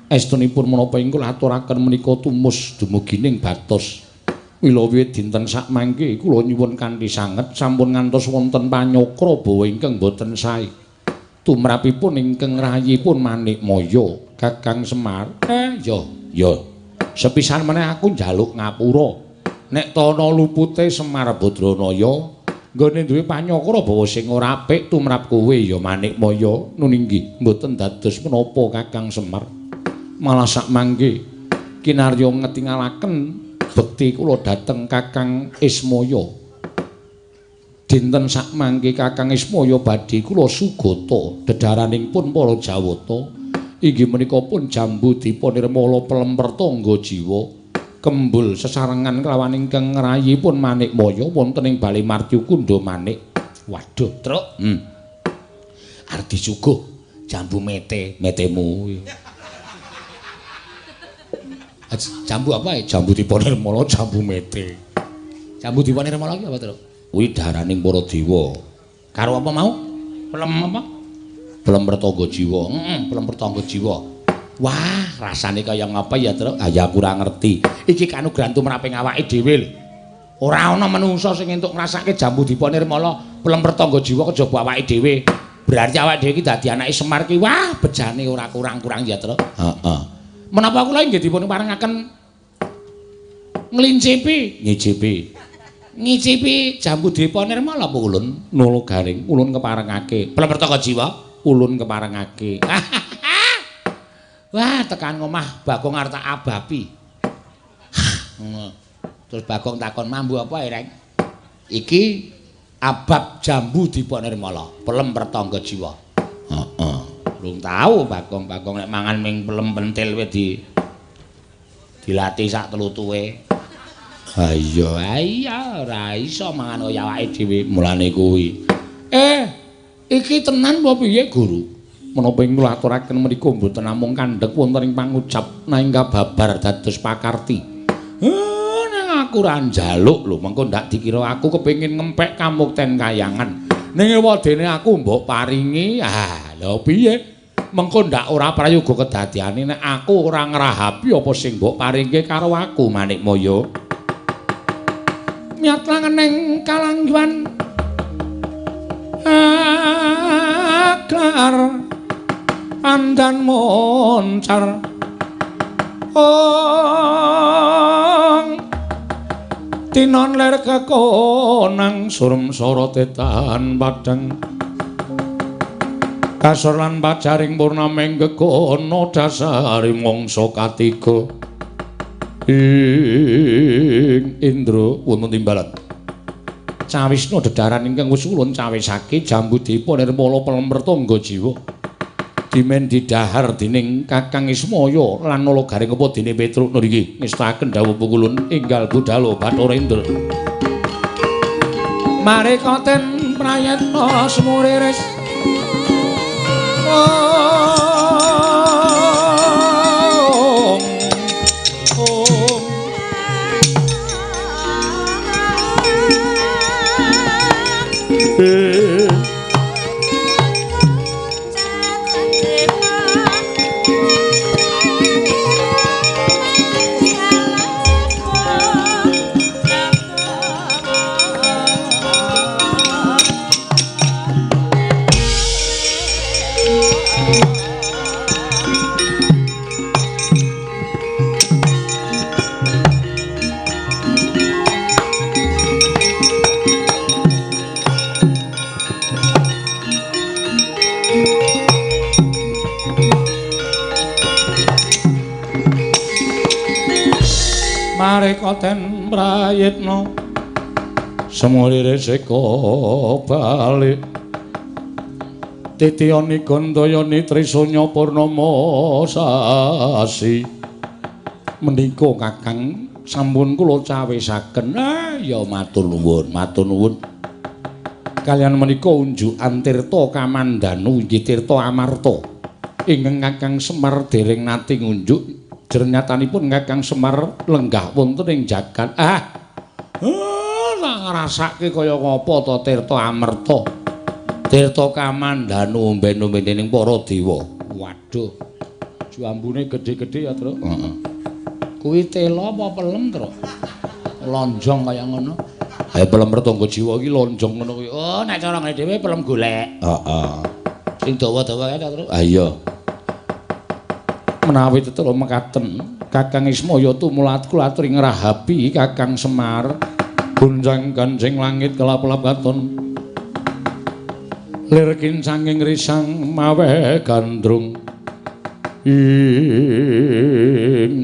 Estunipun menapa ing kula aturaken menika tumus dumugining batos. Mila wiwit dinten sakmangke kula nyuwun kanthi sanget sampun ngantos wonten panyokra bawa ingkang boten sae. Tumrapipun ingkang rayipun Manikmaya, Kakang Semar. Ya, ya. Sepisan meneh aku njaluk ngapura. Nek tana lupute Semar Badranaya, nggone duwe panyokra bawa sing ora apik tumrap kowe ya Manikmaya. Nun inggih mboten dados menapa Kakang Semar. Malah sakmangke kinarya ngetingalaken bekti kula dhateng Kakang Ismaya. Dinten sakmangke Kakang Ismaya badhe kula sugata dedharaning pun para Jawata inggih menika pun jambu dipa nirmala pelem pertangga jiwa kembul sesarengan kelawan ingkang ngrayipun Manikmaya wonten ing Bale Martyukunda Manik. Waduh, Truk. Arep disuguh jambu mete, metemu. Jambu apa ya? Jambu dipa nirmala, jambu mete. Jambu dipa nirmala ki apa, Truk? Kuwi daraning para dewa. Karo apa mau? Pelem apa? Pelem pertangga jiwa. Heeh, pelem pertangga jiwa. Wah, rasane kaya ngapa ya, Truk? Ah ya aku ora ngerti. Iki kanugrahan tumraping awake dhewe lho. Ora ana manungsa sing entuk ngrasake jambu dipa nirmala, pelem pertangga jiwa kejaba awake dhewe. Berarti awake dhewe iki dadi anake Semar ki wah, bejane ora kurang-kurang ya, Truk. Heeh. Menapa kula inggih dipun parengaken nglincipi, ngicipi. Ngicipi jambu dipa nirmala apa ulun? Nala Garing, ulun keparengake. Pelem pertangga jiwa, ulun keparengake. Wah, tekan omah Bagong arep tak abapi. Terus Bagong takon, "Mambu apa, Reng?" Iki abab jambu dipa nirmala, pelem pertangga jiwa. Heeh. Durung tau Bagong-bagong nek mangan ming pelem pentil wis dilatih sak tlutuhe. Ha iya, iya ora iso mangan kaya awake dhewe mulane kuwi. Iki tenan apa piye, Guru? Menapa ing kula aturaken menika mboten namung kandhek wonten ing pangucap nanging kababar dados pakarti. Nang aku ora njaluk lho, mengko ndak dikira aku kepengin ngempek kamukten kayangan. Ning ewadene aku mbok paringi. Ah, lho piye? Mengko ndak ora prayoga kedadiane nek aku ora ngrahapi apa sing mbok paringke karo aku Manikmaya. Miat langeneng kalangguan aklar pandan moncar ong tinon ler kekonang surem sorote tahan padang kasor lan pajaring purnaming gegono dasari mangsa katiga ing Indra wonten timbalan. Cawisna dedaran ingkang wis ulun cawisake Jambudipa nirmala pelem tangga jiwa. Dimen didahar dening Kakang Ismaya lan Nala Gareng apa dene Petruk nriki ngestaken dawuh pukulun enggal budhalo Bathara Indra. Mareka ten prayetna semuriris. Om Om. Mareka ten prayitna semulire seka balik titiyani gandayani trisanya purnama sasi menika Kakang sampun kula cawisaken. Ya matur nuwun, matur nuwun. Kaliyan menika unjukan tirta kamandanu inggih tirta amarta ingkang Kakang Semar dereng nate ngunjuk. Jernyatanipun Kakang Semar lenggah wonten ing jagat. Tak ngrasake kaya ngapa to tirta amerta. Tirta kamandanu omben-ombene ning para dewa. Waduh. Jambune gedhe-gedhe ya, Truk. Heeh. Kuwi tela apa pelem, Truk? Lonjong kaya ngono. Ha pelem retangga jiwa iki lonjong ngono kuwi. Oh, nek cara ngene dhewe pelem golek. Heeh. Sing dawa-dawa kae to, Truk? Ha iya. Menawi tetela mekaten Kakang Ismaya tumulat kula aturi ngrahapi Kakang Semar gonjang ganjing langit kelap-kelap katon lir kincanging risang maweh gandrung ing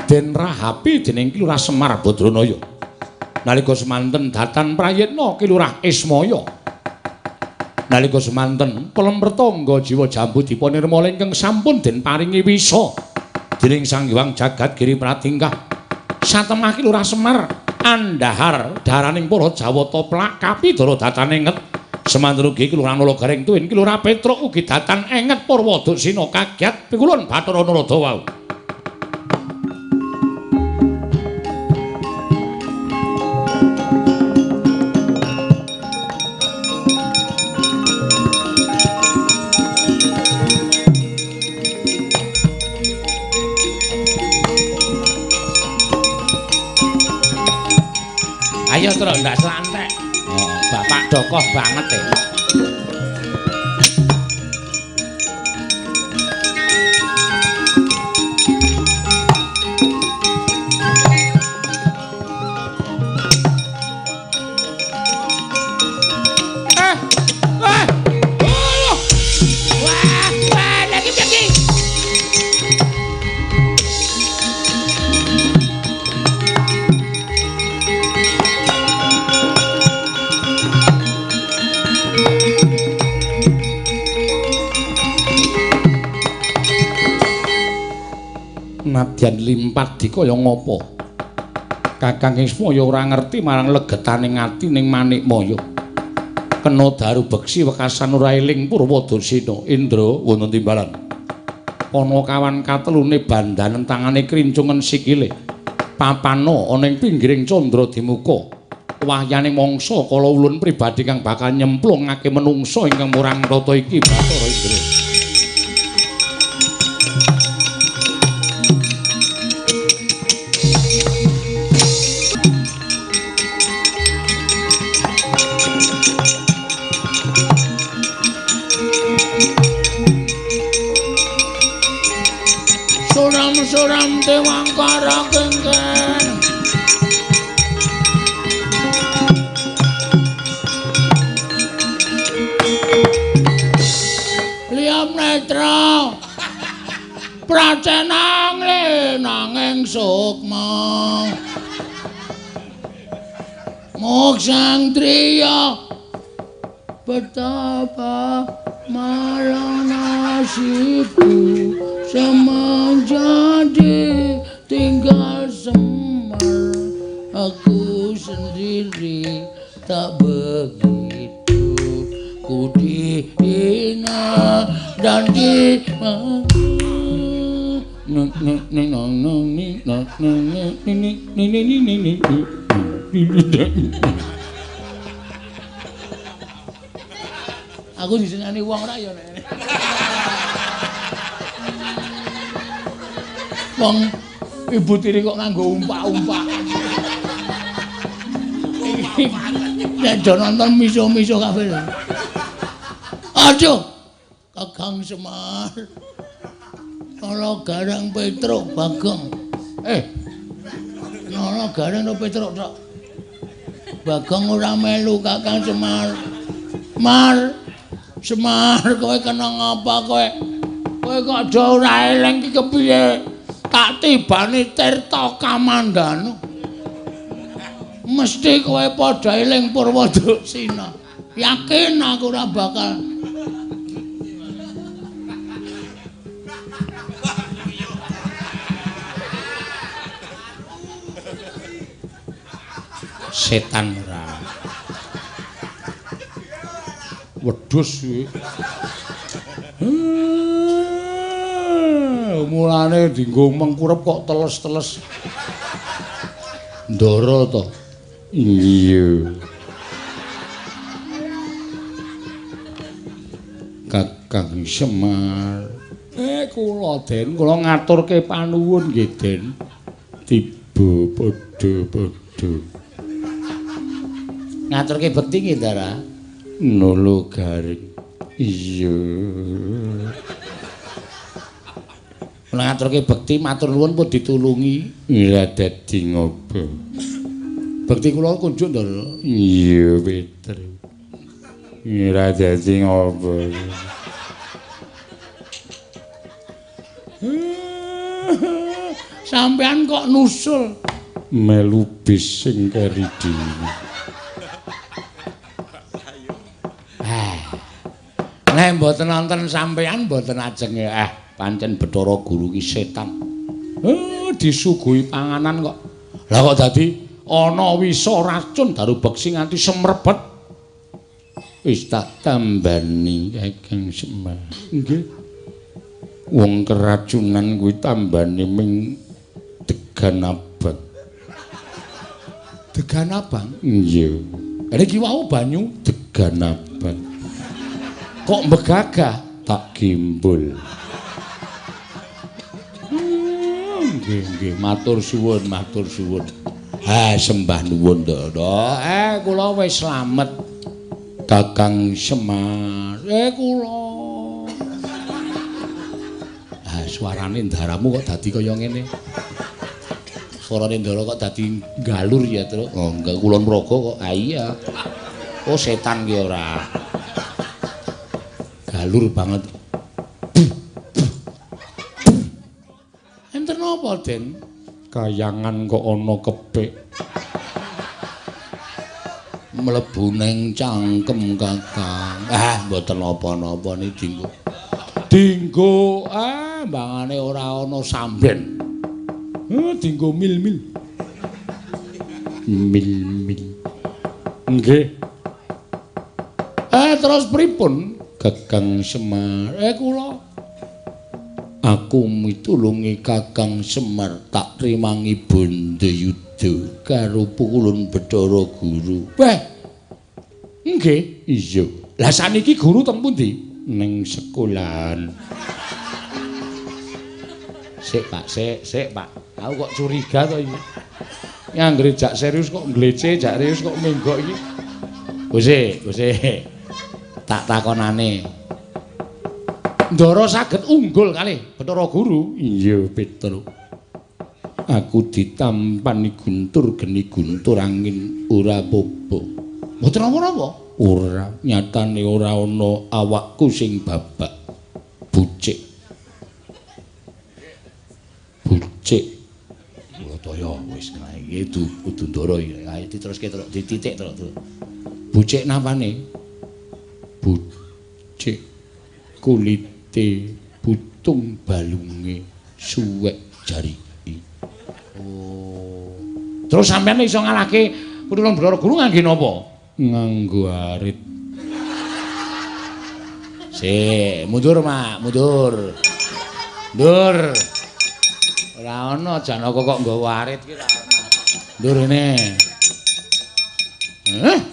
den rahapi dening Ki Lurah Semar Badranaya nalika semanten datan prayitna Ki Lurah Ismaya. Nalika semanten pelem pertangga jiwa Jambudipa nirmala ingkang sampun den paringi wisa dening Sang Hyang Jagat Giri Pratingkah satemah Ki Lurah Semar andhahar daraning para Jawata plak kapidara datan enget semanten ugi Ki Lurah Nala Gareng tuwin Ki Lurah Petruk ugi datan enget Purwaduksina kagyat pikulun Bathara Narada wau. Ayo Truk ndak selantek. Oh, bapak dokoh banget ya. Wah, wah, lagi piye? Nadyan limpat dikaya ngapa Kakang Ismaya ora ngerti marang legetane ati ning Manikmaya. Kena daru beksi wekasan ora eling Purwadursina. Indra wonten timbalan ana kawan katelune bandanen tangane krincungen sikile papana ana ing pinggiring candra dimuka wahyane mangsa kala ulun pribadi kang bakal nyemplungake menungsa ingkang murang tata iki Bathara Indra. Suram-suram dewangkara kengken Liam netra pracenang lenanging sukma. Moksang driya betapa malang nasibku semenjadi tinggal Semar, aku sendiri tak begitu ku dihina dan di aku disenani wong ora ya nek. Wong ibu tiri kok nganggo umpak-umpak. Nek do nonton miso-miso kabeh. Aduh, Kakang Semar. Nala Gareng Petruk Bagong. Nala Gareng Petruk tok. Bagong ora melu Kakang Semar. Mar, Semar kowe kena ngapa kowe? Kowe kok do ora eling ki kepiye? Tak tibani Tirta Kamandanu. Mesti kowe padha eling Purwoduksina. Yakin aku ora bakal. Setan ora. Wedhus kuwi. Mulane dienggo mengkurep kok teles-teles. Ndara to. Iya. Kakang Semar. Kula Den, kula ngaturke panuwun nggih Den. Tiba padha-padha. Ngaturke bekti nggih, Ndara. Nala Garing. Iya. Kula ngaturke bekti matur nuwun pun ditulungi. Ora dadi ngopo. Bekti kula kunjuk, Ndara. Iya, Petru. Ora dadi ngopo. Sampean kok nusul melu bis sing keri dhewe. Nek mboten nonton sampean mboten ajeng pancen Bathara Guru ki setan. Disuguhi panganan kok. Lah kok dadi ana wisa racun daru beksi nganti semrebet. Wis tak tambani Kakang Semar. Nggih. Wong keracunan kuwi tambane ming degan abang. Degan abang? Iya. Niki wau banyu degan abang. Kok mbegagah tak gimbul. Nggih nggih matur suwun, matur suwun. Ha sembah nuwun Ndara. Kula wis slamet. Kakang Semar. Kula. Suarane ndaramu kok dadi kaya ngene. Suarane ndara kok dadi galur ya, Truk. Oh, enggak kulon praga kok. Ah iya. Oh, setan ki ora. Galur banget. Enten apa, Den? Kayangan kok ana kepik. Mlebu ning cangkem Kakang. Ah, mboten napa-napa niki dinggo. Dinggo mbangane ora ana samben. Dinggo mil-mil. Mil-mil. Nggih. Terus pripun Kakang Semar? Kula aku mitulungi Kakang Semar tak trimangi Bandayuda karo pukulun Bathara Guru. Weh. Nggih, iya. Lah saniki guru teng pundi? Ning sekolahan. Sik Pak, sik, sik Pak. Aku kok curiga to iki. Anggere jak serius kok nglece, jak serius kok menggok iki. Wis, wis. Tak takonane. Ndara saged unggul kalih Bathara Guru. Iya, Petru. Aku ditampani guntur geni guntur angin ora apa-apa. Mboten napa-napa. Ora, nyatane ora ana awakku sing babak bucik. Bucik. Kula toya wis iki. Iki kudu Ndara iki. Ayo diteruske terus, dititik terus. Bucik napane? Bucik kulite butung balunge suwek jariki. Oh. Terus sampeyan iso ngalahke Putrane Bathara Guru ngangge napa? Nganggo arit. Sik, mundur, Mak, mundur. Mundur. Ora ana Janaka kok nggawa arit ki ora ana. Mundur rene.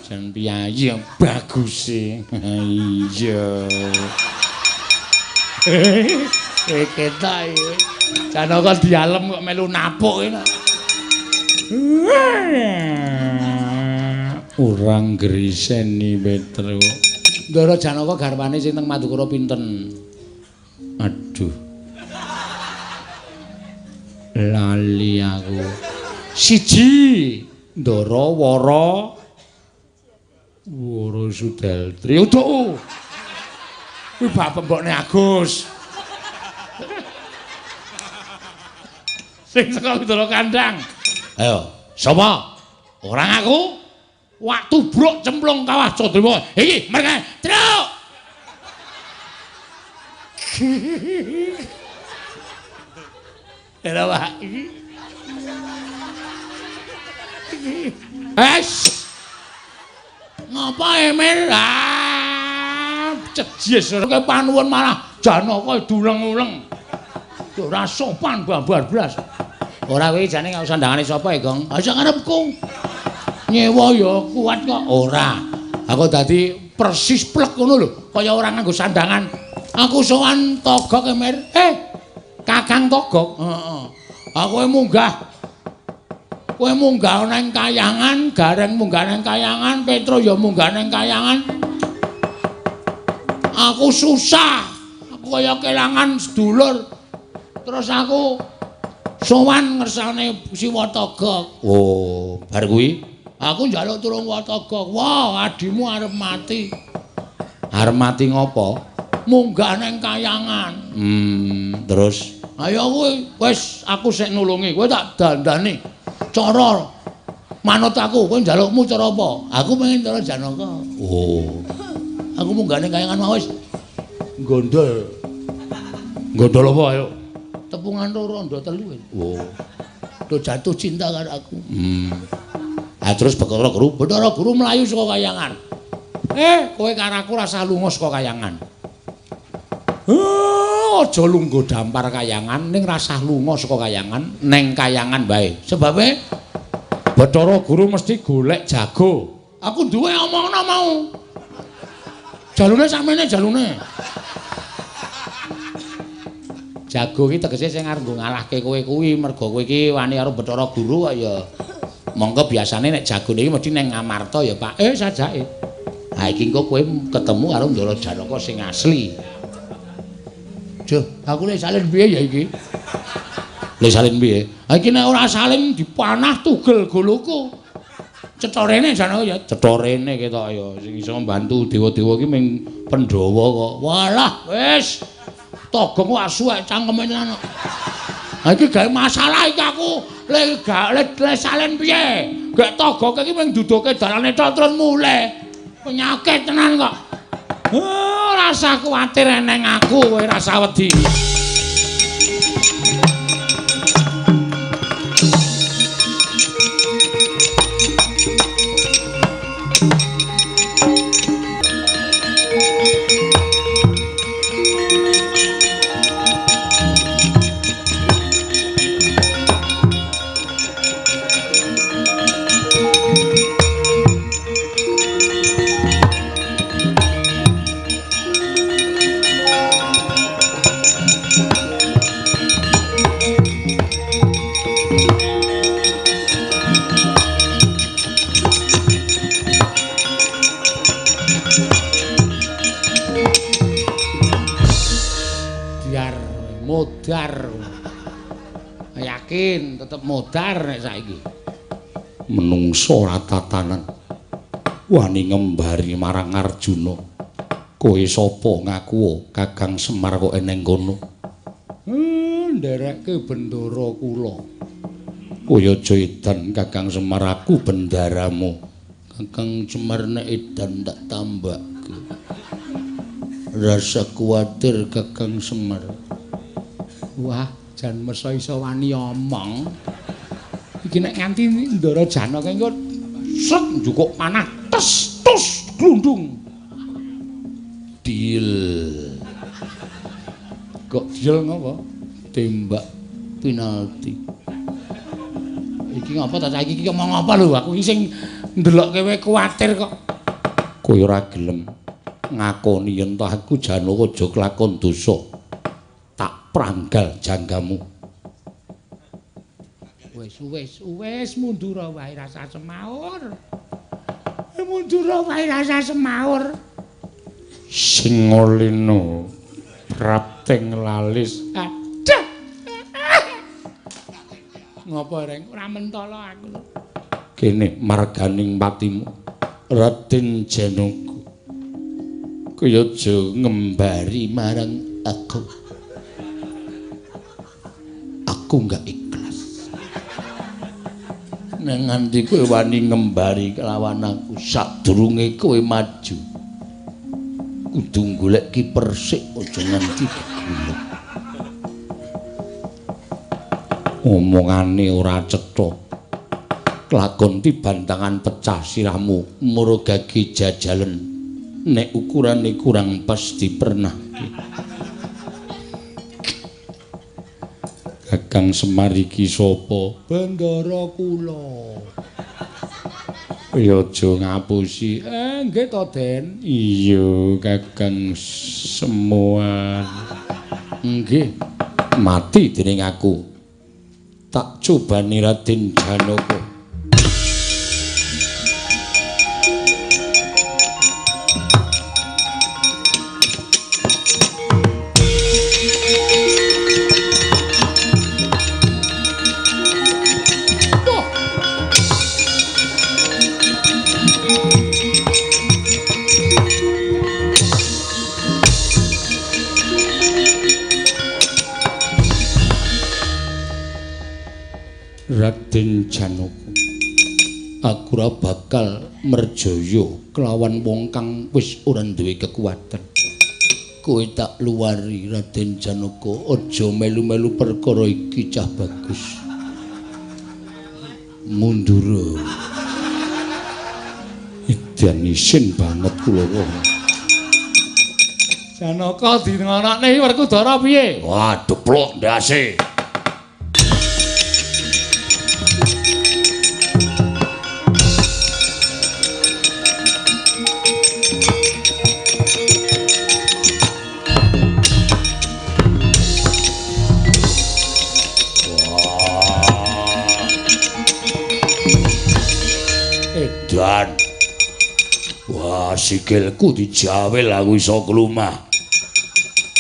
Jan piyayi yang bagus e. Iya. Ketok iki. Janaka dialem kok melu napuk iki. Ora ngriseni Petro. Ndara Janaka garwane sing teng Madukara pinten? Aduh. Lali aku. Siji Ndara Wara Wara Sudaltri. Uduk. Kuwi bapak mbokne Agus. Sing saka Ndara Kandang. Ayo, sapa? Ora ngaku. Wak tubruk cemplung kawah Candrama. Iki mereka truk. Lha Pak iki. Es. Ngapa Emil? Ah, cejes ora panuwun malah Janaka duleng-uleng. Ora sopan babar blas. Ora kowe jane gak usah ndangane sapa ya, Gong? Ha sak karepku. Nyewa ya kuat kok. Ora. Aku dadi persis plek ngono lho, kaya ora nganggo sandangan. Aku sowan Togok, Emir. Kakang Togok. Heeh. Aku munggah. Kowe munggah nang kayangan, Gareng munggah nang kayangan, Petro ya munggah nang kayangan. Aku susah. Aku kaya kelangan sedulur. Terus aku sowan ngersane Siwa Togok. Oh, bar kuwi aku njaluk tulung Togok. Wah, adimu arep mati. Arep mati ngopo? Munggah nang kayangan. Terus ayo kowe wis aku sik nulungi, kowe tak dandani. Cara manut aku, kowe njalukmu cara apa? Aku pengen cara Janaka. Oh. Aku munggah nang kayangan mau wis gondol. Gondol apa ayo? Tepungan loro ndo telu. Oh. Do jatuh cinta karo aku. Ah terus Bathara Guru, Bathara Guru mlayu saka kayangan. Kowe karo aku rasah lunga saka kayangan. Aja lungguh dampar kayangan, ning rasah lunga saka kayangan, neng kayangan bae. Sebabe Bathara Guru mesti golek jago. Aku duwe omongno mau. Jalune sakmene jalune. Jago iki tegese sing arep ngalahke kowe kuwi, mergo kowe iki wani karo Bathara Guru kok ya. Mongko biasane nek jagone iki mesti neng Ngamarta ya, Pak. Sajake. Ha iki engko kowe ketemu karo Ndara Janaka sing asli. Duh, aku le salin piye ya iki? Le salin piye? Ha iki nek ora salin dipanah tugel goloku. Cetha rene Janaka ya, cetha rene ketok ya sing iso mbantu dewa-dewa iki ming Pandhawa kok. Walah, wis. Togong kok asuwek cangkeme tenan kok. Ha iki gawe masalah iki aku. Le gak le salin piye? Gek togok iki mung duduke dalane tok terus mulih. Penyakit tenan kok. Oh, rasa kuwatir eneng aku kowe rasa wedi. Modar. Yakin tetep modar nek saiki. Menungso ora tatanan. Wani ngembari marang Arjuna. Kowe sapa ngaku Kakang Semar kok eneng kono? Nderekke bendara kula. Kowe aja edan Kakang Semar, aku bendaramu. Kakang Semar nek edan tak tambahke. Rasa kuwatir Kakang Semar. Wah, jan mesa iso wani omong. Iki nek nganti Ndara Janaka engko set njukuk panah tes tus glundung. Deal. Kok deal ngopo? Tembak penalti. Iki ngapa ta saiki iki omong apa lho? Aku iki sing ndelokke kowe kuwatir kok. Kowe ora gelem ngakoni yen ta aku Janaka aja kelakon dosa. Tak pranggal janggamu. Wis wis wis mundur wae rasa semaur. Mundur wae rasa semaur. Singolino prapting lalis. Aduh. Ngopo reng ora mentolo aku. Kene marganing patimu Raden Janaka. Kowe aja ngembari marang aku. Aku enggak ikhlas. Nek nganti kowe wani ngembari kelawan aku sadurunge kowe maju. Kudu golek Ki Persik aja nganti geguluk. Omongane ora cetha. Kelakon tibantangan pecah sirahmu murugage jajalen. Nek ukurane kurang pas dipernahke. Kakang Semar iki sapa? Bendara kula. Ya aja ngapusi. Nggih to, Den. Iya, Kakang Semar. Nggih. Mati dening aku. Tak cobani Raden Janaka. Raden Janaka, aku ora bakal merjaya kelawan wong kang wis ora duwe kekuatan. Kowe tak luwari Raden Janaka, aja melu-melu perkara iki cah bagus. Mundur. Edan isin banget kula kok. Janaka dingonokne Werkudara piye? Wah, deplok ndase. Edan. Wah, sikilku dijawil aku iso klumah.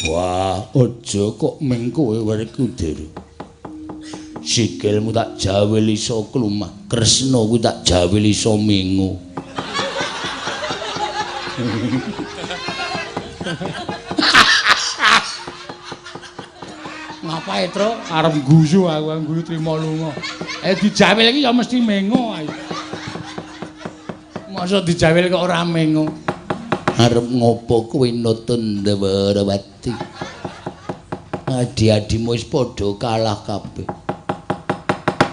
Wah, aja kok meng kowe Werkudara. Sikilmu tak jawil iso klumah, Kresna kuwi tak jawil iso mengo. Ngapae, Truk? Arep guyu aku, guyu trimo lunga. Dijawil iki ya mesti mengo ae. Masa dijawil kok ora mengo. Arep ngopo kowe nata Ndawrawati? Adi-adimu wis padha kalah kabeh.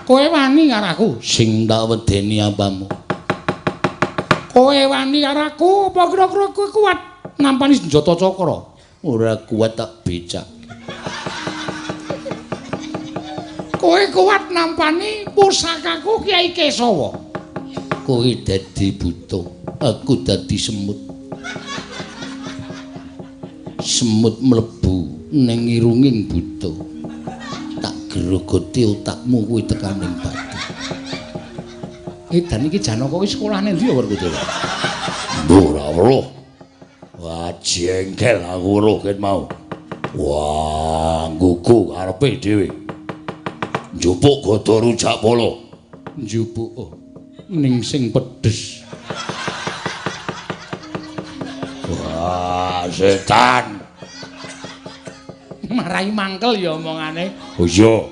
Kowe wani karo aku? Sing tak wedeni apamu? Kowe wani karo aku apa kira-kira kowe kuat nampani senjata cakra? Ora kuat tak becak. Kowe kuat nampani pusakaku Kyai Kesawa. Kowe dadi buta, aku dadi semut. Semut mlebu ning irunging buta. Tak grogoti otakmu kuwi tekaning batu. Edan iki Janaka kuwi sekolahne ndi ya Werkudara? Mbah ora weruh. Wah, jengkel aku weruh ket mau. Wah, nggugu karepe dhewe. Njupuk gada rujak pala. Njupuk oh. Ning sing pedes. Wah, setan. Marai mangkel ya omongane. Oh iya.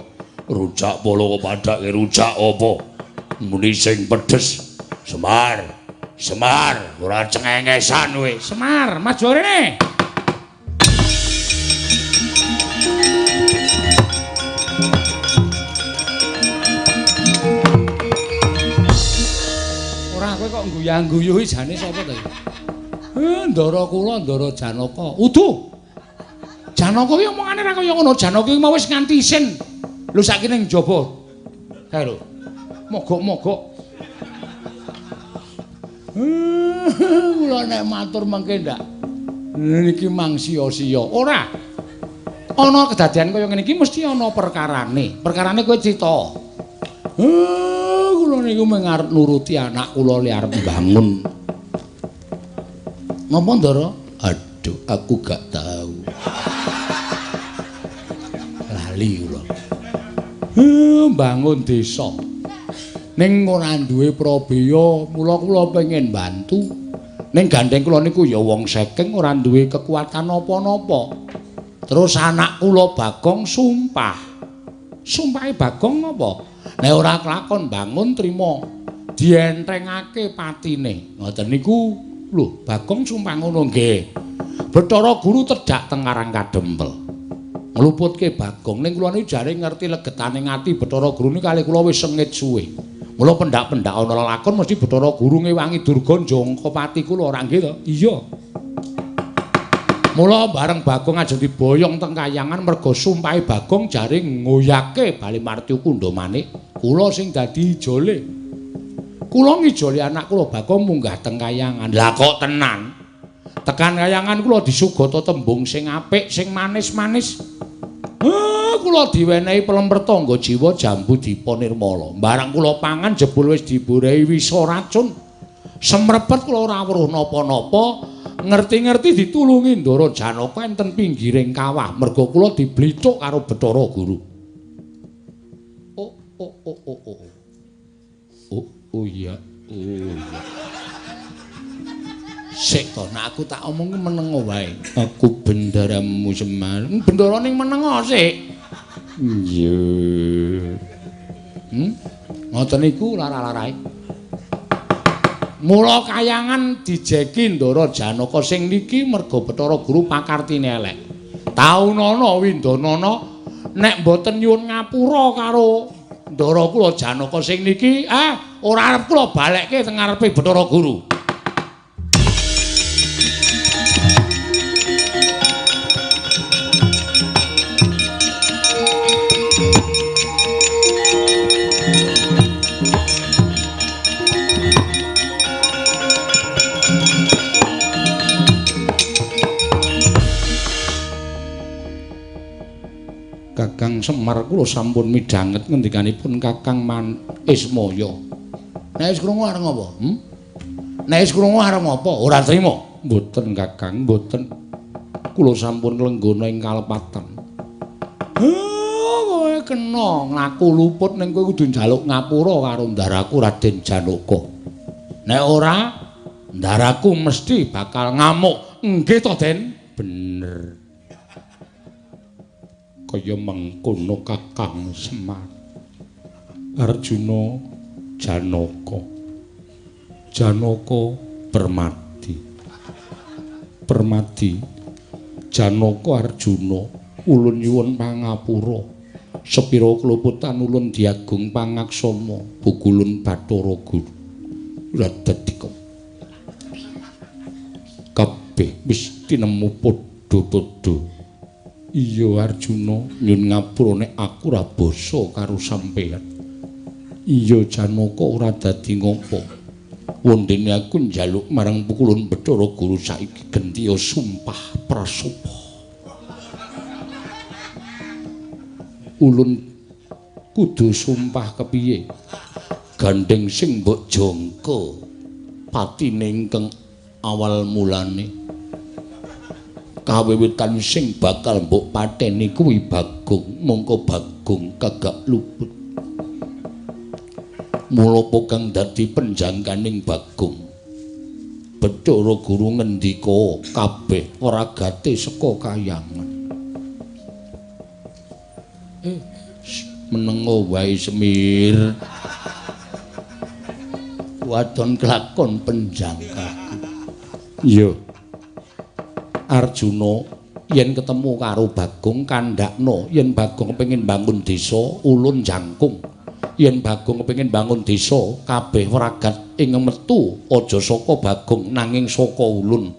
Rujak polo kok padhake rujak apa? Muni sing pedes. Semar. Semar, ora cengengesan kowe. Semar, maju rene. Ora kowe kok ngguyang-guyu iki jane sapa to iki? Ndara kula Ndara Janaka. Udu. Janaka iki omongane ora kaya ngono. Janaka iki mau wis nganti isin. Lho saiki ning njaba. Kae lho. Mogok-mogok. Kula nek matur mengke ndak. Niki mang sia-sia. Ora. Ana kedadian kaya ngene iki mesti ana perkarane. Perkarane kowe crita. Kula niku mung arep nuruti anak kula li arep mbangun. Napa, Ndara? Aduh, aku gak tahu. Lali kula. Mbangun desa. Ning ora duwe prabeya, mula kula pengen bantu. Ning gandeng kula niku ya wong saking ora duwe kekuatan napa-napa. Terus anak kula Bagong sumpah. Sumpahe Bagong napa? Nek ora kelakon bangun trima dientengake patine. Ngoten niku. Lho, Bagong sumpah ngono nggih. Bathara Guru tedhak teng Karang Kadempel. Ngluputke Bagong ning kula niku jare ngerti legetane ati Bathara Guru niku kalih kula wis sengit suwe. Mula pendak-pendak ana lelakon mesti Bathara Guru ngewangi Durga njangka pati kula ora nggih to? Iya. Mula bareng Bagong ajeng diboyong teng kayangan merga sumpahe Bagong jare ngoyake Bali Martyu Kundha Manik, kula sing dadi ijole. Kula ngijoli anak kula Bagong munggah teng kayangan. Lah kok tenan? Tekan kayangan kula disugata tembung sing apik, sing manis-manis. Kula diwenehi pelemper tangga jiwa jambu dipa nirmala. Barang kula pangan jebul wis diburehi wisa racun. Semrepet kula ora weruh napa-napa, ngerti-ngerti ditulungi Ndara Janaka enten pinggiring kawah. Merga kula diblicuk karo Bathara Guru. Oh oh oh oh oh. Oh oh iya, oh iya. Sik to, nek aku tak omong ku menengo wae. Aku bendaramu Semar. Bendara ning menengo sik. Iya. Ngoten niku lara-larae. Mula kayangan dijeki Ndara Janaka sing niki merga Bathara Guru pakartine elek. Taunana Windanana nek mboten nyuwun ngapura karo Ndara kula Janaka sing niki, ora arep kula balekke teng ngarepe Bathara Guru. Kakang Semar kula sampun midhanget ngendikanipun Kakang Ismaya. Nek wis krungu arep ngopo? Nek wis krungu arep ngopo? Ora trima. Mboten Kakang, mboten. Kula sampun lenggana ing kalepatan. Kowe kena ngaku luput ning kowe kudu njaluk ngapura karo ndaraku Raden Janaka. Nek ora, ndaraku mesti bakal ngamuk. Nggih to, Den? Bener. Kaya mengkono Kakang Semar. Arjuna Janaka. Janaka Permadi. Permadi Janaka Arjuna ulun nyuwun pangapura. Sepira kluputan ulun diagung pangaksama bukulun Bathara Guru. Ora dadi kabeh wis tinemu padha-padha. Iya Arjuna, nyun ngapura nek aku ora basa karo sampeyan. Iya Janaka ora dadi ngopo. Wondene aku njaluk marang pukulun Bathara Guru saiki gentiya sumpah prasapa. Ulun kudu sumpah kepiye? Gandeng sing mbok jangka patine ingkang awal mulane. Kawiwitan sing bakal mbok pateni kuwi Bagong, mongko Bagong kagak luput. Mula kang dadi penjangkaning Bagong. Bathara Guru ngendika kabeh ragate saka kayangan. Menengo wae Semir. Wadon kelakon penjangkahku. Iya. Arjuna yen ketemu karo Bagong kandhakno yen Bagong kepengin bangun desa ulun jangkung. Yen Bagong kepengin bangun desa kabeh wragat ing metu aja saka Bagong nanging saka ulun.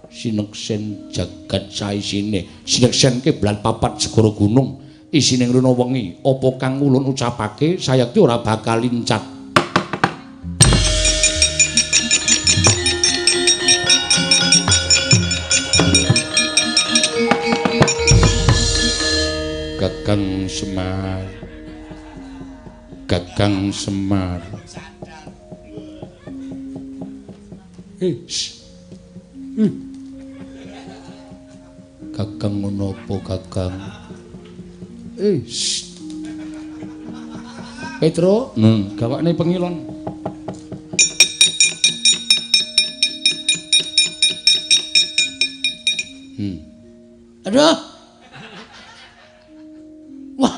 Sineksen jagat saisine, sineksen kiblat papat segara gunung isine ngruna wengi apa kang ulun ucapake sayekti ora bakal lincat. Kakang Semar, Kakang Semar. Kakang ngono apa Kakang? Petro, gawakne pengilon. Aduh. Wah.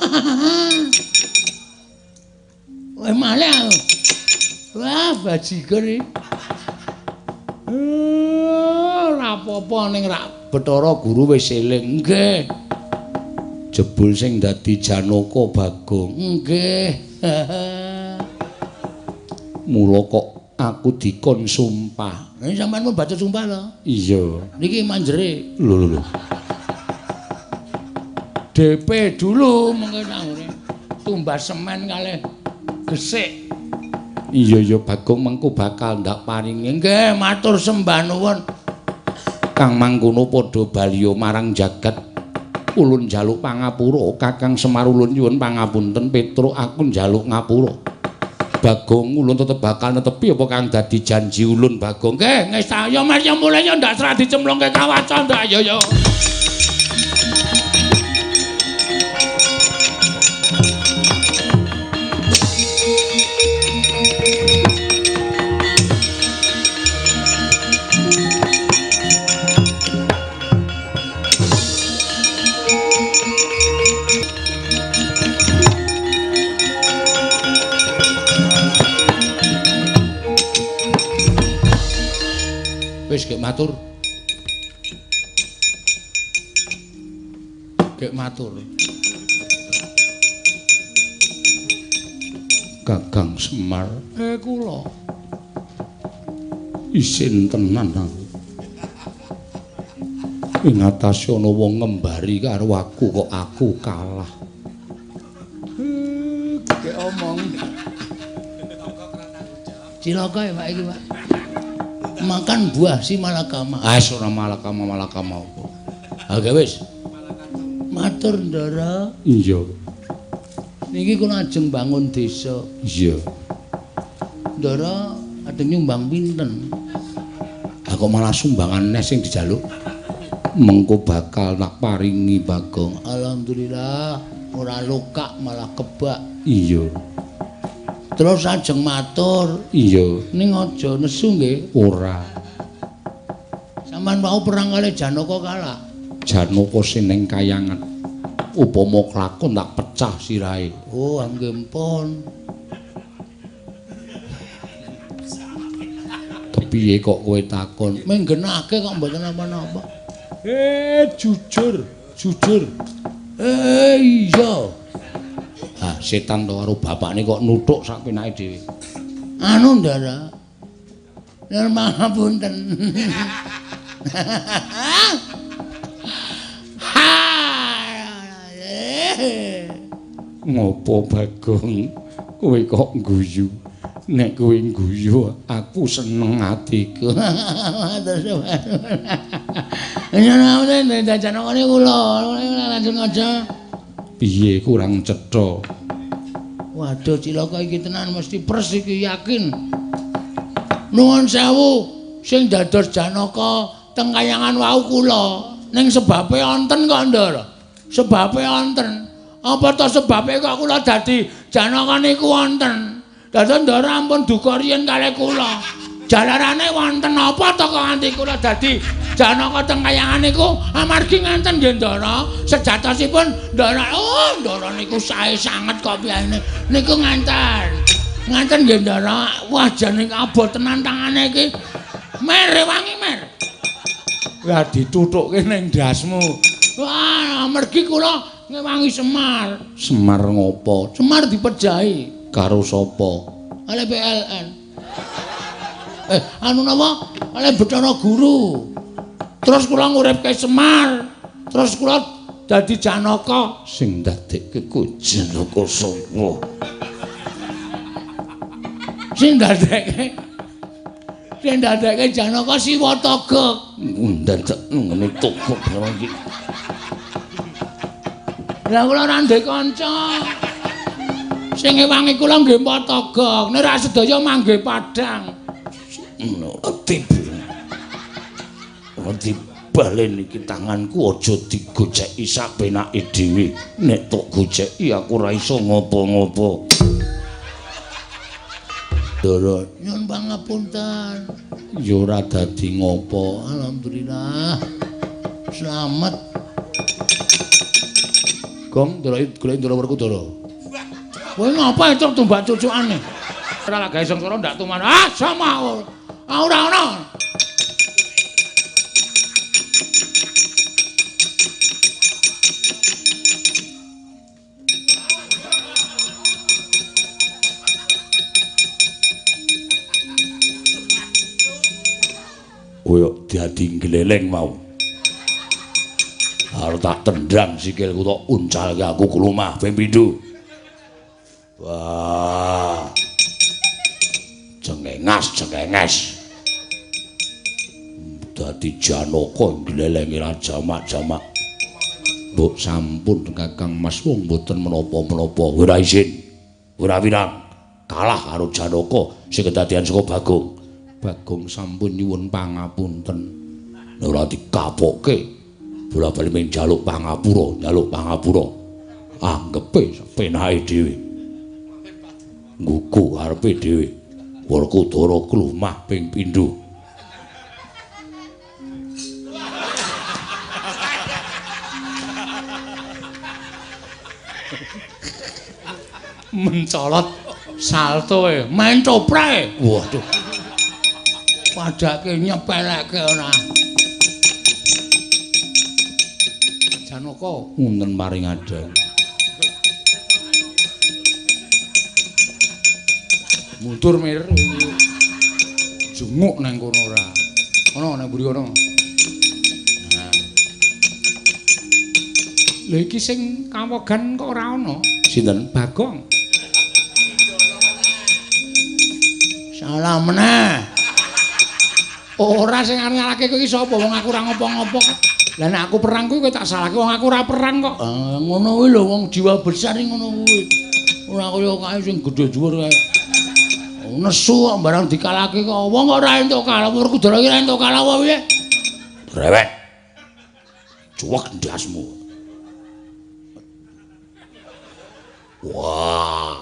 Wah malah. Wah, bajigur iki. Ora apa-apa ning rak Bathara Guru wis eling. Nggih. Jebul sing dadi Janaka Bagong. Nggih. Mula kok aku dikon sumpah. Lah sampean mau baca sumpah to? Iya. Niki manjere. Lho lho lho. DP dulu mengko nangure. Tumbas semen kalih gesik. Iya ya Bagong mengko bakal ndak paringi. Nggih, matur sembah nuwun. Kang mangkono padha baliya marang jagat. Ulun njaluk pangapura, Kakang Semar ulun nyuwun pangapunten Petruk aku njaluk ngapura. Bagong ulun tetep bakal netepi apa kang dadi janji ulun Bagong. Nggih, ngesta ya Mas ya mulih ya ndak serah dicemplungke kawaca ndak ya ya. Wis gek matur. Gek matur. Kakang Semar, kula isin tenan aku. Ing atase ana wong ngembari karo aku kok aku kalah. Gek omong. Cilaka ya Pak iki, Pak. Makan buah si malakama. Ah, ora malakama malakama apa. Ha wis. Matur Ndara. Iya. Niki kula ajeng bangun desa. Iya. Ndara ajeng nyumbang pinten? Ha kok malah sumbangan neh sing dijaluk. Mengko bakal tak paringi Bagong. Alhamdulillah ora lokak malah kebak. Iya. Terus ajeng matur. Iya. Ning aja nesu nggih. Ora. Sampeyan wau perang kali Janaka kalah. Janaka sing ning kayangan. Upama klakon tak pecah sirahe. Oh, nggih pun. Kepiye kok kowe takon? Menggenake kok mboten napa-napa. Jujur, jujur. Iya. Ah, setan to karo bapakne kok nuthuk sak penake dhewe. Anu Ndara. Nyuwun pangapunten. Ngopo Bagong? Kowe kok ngguyu? Nek kowe ngguyu aku seneng atiku. Matur suwun. Nyuwun pangapunten dajanane kula. Langsung aja. Piye kurang cetha? Waduh cilaka iki tenan mesti pers iki yakin. Nuwun sewu sing dados Janaka teng kayangan wau kula. Ning sebabe wonten kok Ndara. Sebabe wonten. Apa to sebabe kok kula dadi Janaka niku wonten? Dados Ndara ampun duka riyen kalih kula. Jalarane wonten apa to kok nganti kula dadi Janaka teng kayangan niku amargi nganten nggih Ndara, sejatosipun Ndara, oh Ndara niku sae sanget kok piyane. Niku nganten. Nganten nggih Ndara, wah jane abot tenan tangane iki. Mer wangi mer. Wah dituthukke ning ndasmu. Wah, amargi kula ngewangi Semar. Semar ngopo? Semar dipejahi karo sapa? Oleh PLN. Anu napa? Oleh Bathara Guru. Terus kula nguripke Semar. Terus kula dadi Janaka. Sing dadekke ku Janaka sapa? Sing dadekke Janaka Siwa Togok. Ndadek ngene togok barang iki. Lah kula ora ndek kanca. Sing ngewangi kula nggih Togok. Nek ora sedaya manggih padhang. Ora dibalen iki tanganku aja digoceki sapenake dhewe. Nek tok goceki aku ora iso ngopo-ngopo. Ndara, nyuwun pangapunten. Ya ora dadi ngopo. Alhamdulillah. Slamet. Gong, ndara golek Ndara Werkudara. Kowe ngapa itu tumbak cucukane? Ora lak gawe sengsara ndak tuman. Ah, sama. Ah, ora ono. Kowe dadi gleleng mau. Arep tak tendang sikilku tok uncalke aku klumah ping pindho. Wah. Cengengas, cengenges. Dadi Janaka glelenge ra jamak-jamak. Mbok sampun Kakang Mas wong mboten menapa-menapa. Ora izin. Ora wirang. Kalah karo Janaka sing kedadian saka Bagong. Bagong sampun nyuwun pangapunten. Ora dikapoke. Bola-bali mung njaluk pangapura, njaluk pangapura. Anggepe penake dhewe. Nggugu arepe dhewe. Werkudara klumah ping pindho. Mencolot salto e, main coprek. Waduh. Padake nyepeleke ora. Janaka wonten maring adang. Mundur mir. Junguk nang kono ora. Ana nang mburi kono. Nah. Lha iki sing kawogan kok ora ana? Sinten? Bagong. Salah meneh. Ora sing arep nyalahke kowe iki sapa? Wong aku ora ngopo-ngopo. Lah nek aku perang kuwi kowe tak salahke wong aku ora perang kok. Ah, ngono kuwi lho wong jiwa besar iki ngono kuwi. Ora kaya kae sing gedhe dhuwur kae. Nesu kok barang dikalahke kok. Wong kok ora entuk kalah, Werkudara iki ora entuk kalah apa piye? Brewek. Cuwek ndasmu. Wah,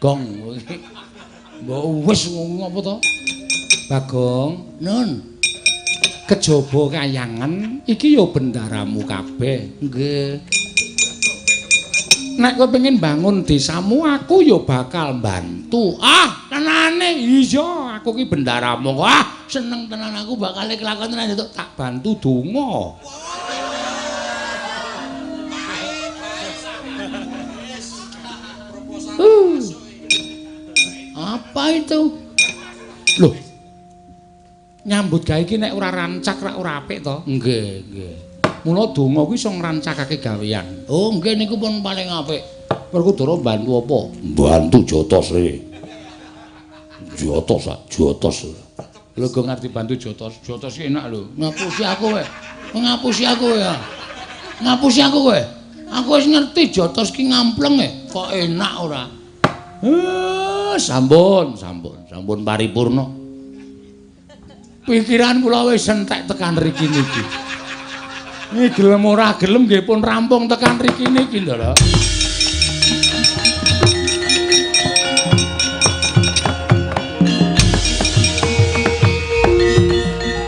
gong iki. Mbok wis ngopo to? Bagong, Nun. Kejaba kayangan iki ya bendaramu kabeh. Nggih. Nek kowe pengen bangun desamu, aku ya bakal bantu. Ah, tenane. Iya, aku ki bendaramu kok. Ah, seneng tenan aku bakal kelakon tenan itu. Tak bantu donga. Apa itu? Loh. Nyambut gawe iki nek ora rancak rak ora apik to? Nggih, nggih. Mula donga kuwi iso ngrancakake gawean. Oh, nggih niku pun paling apik. Werkudara mbantu apa? Mbantu jotos e. Jotos, jotos. Lho kok ngerti bantu jotos? Jotos ki enak lho. Ngapusi aku kowe. Ngapusi aku kowe ya. Ngapusi aku kowe. Aku wis ngerti jotos ki ngampleng e. Kok enak ora? Sampun, sampun, sampun paripurna. Pikiran kula wis entek tekan riki niki. Niki gelem ora gelem nggih pun rampung tekan riki niki, Ndara.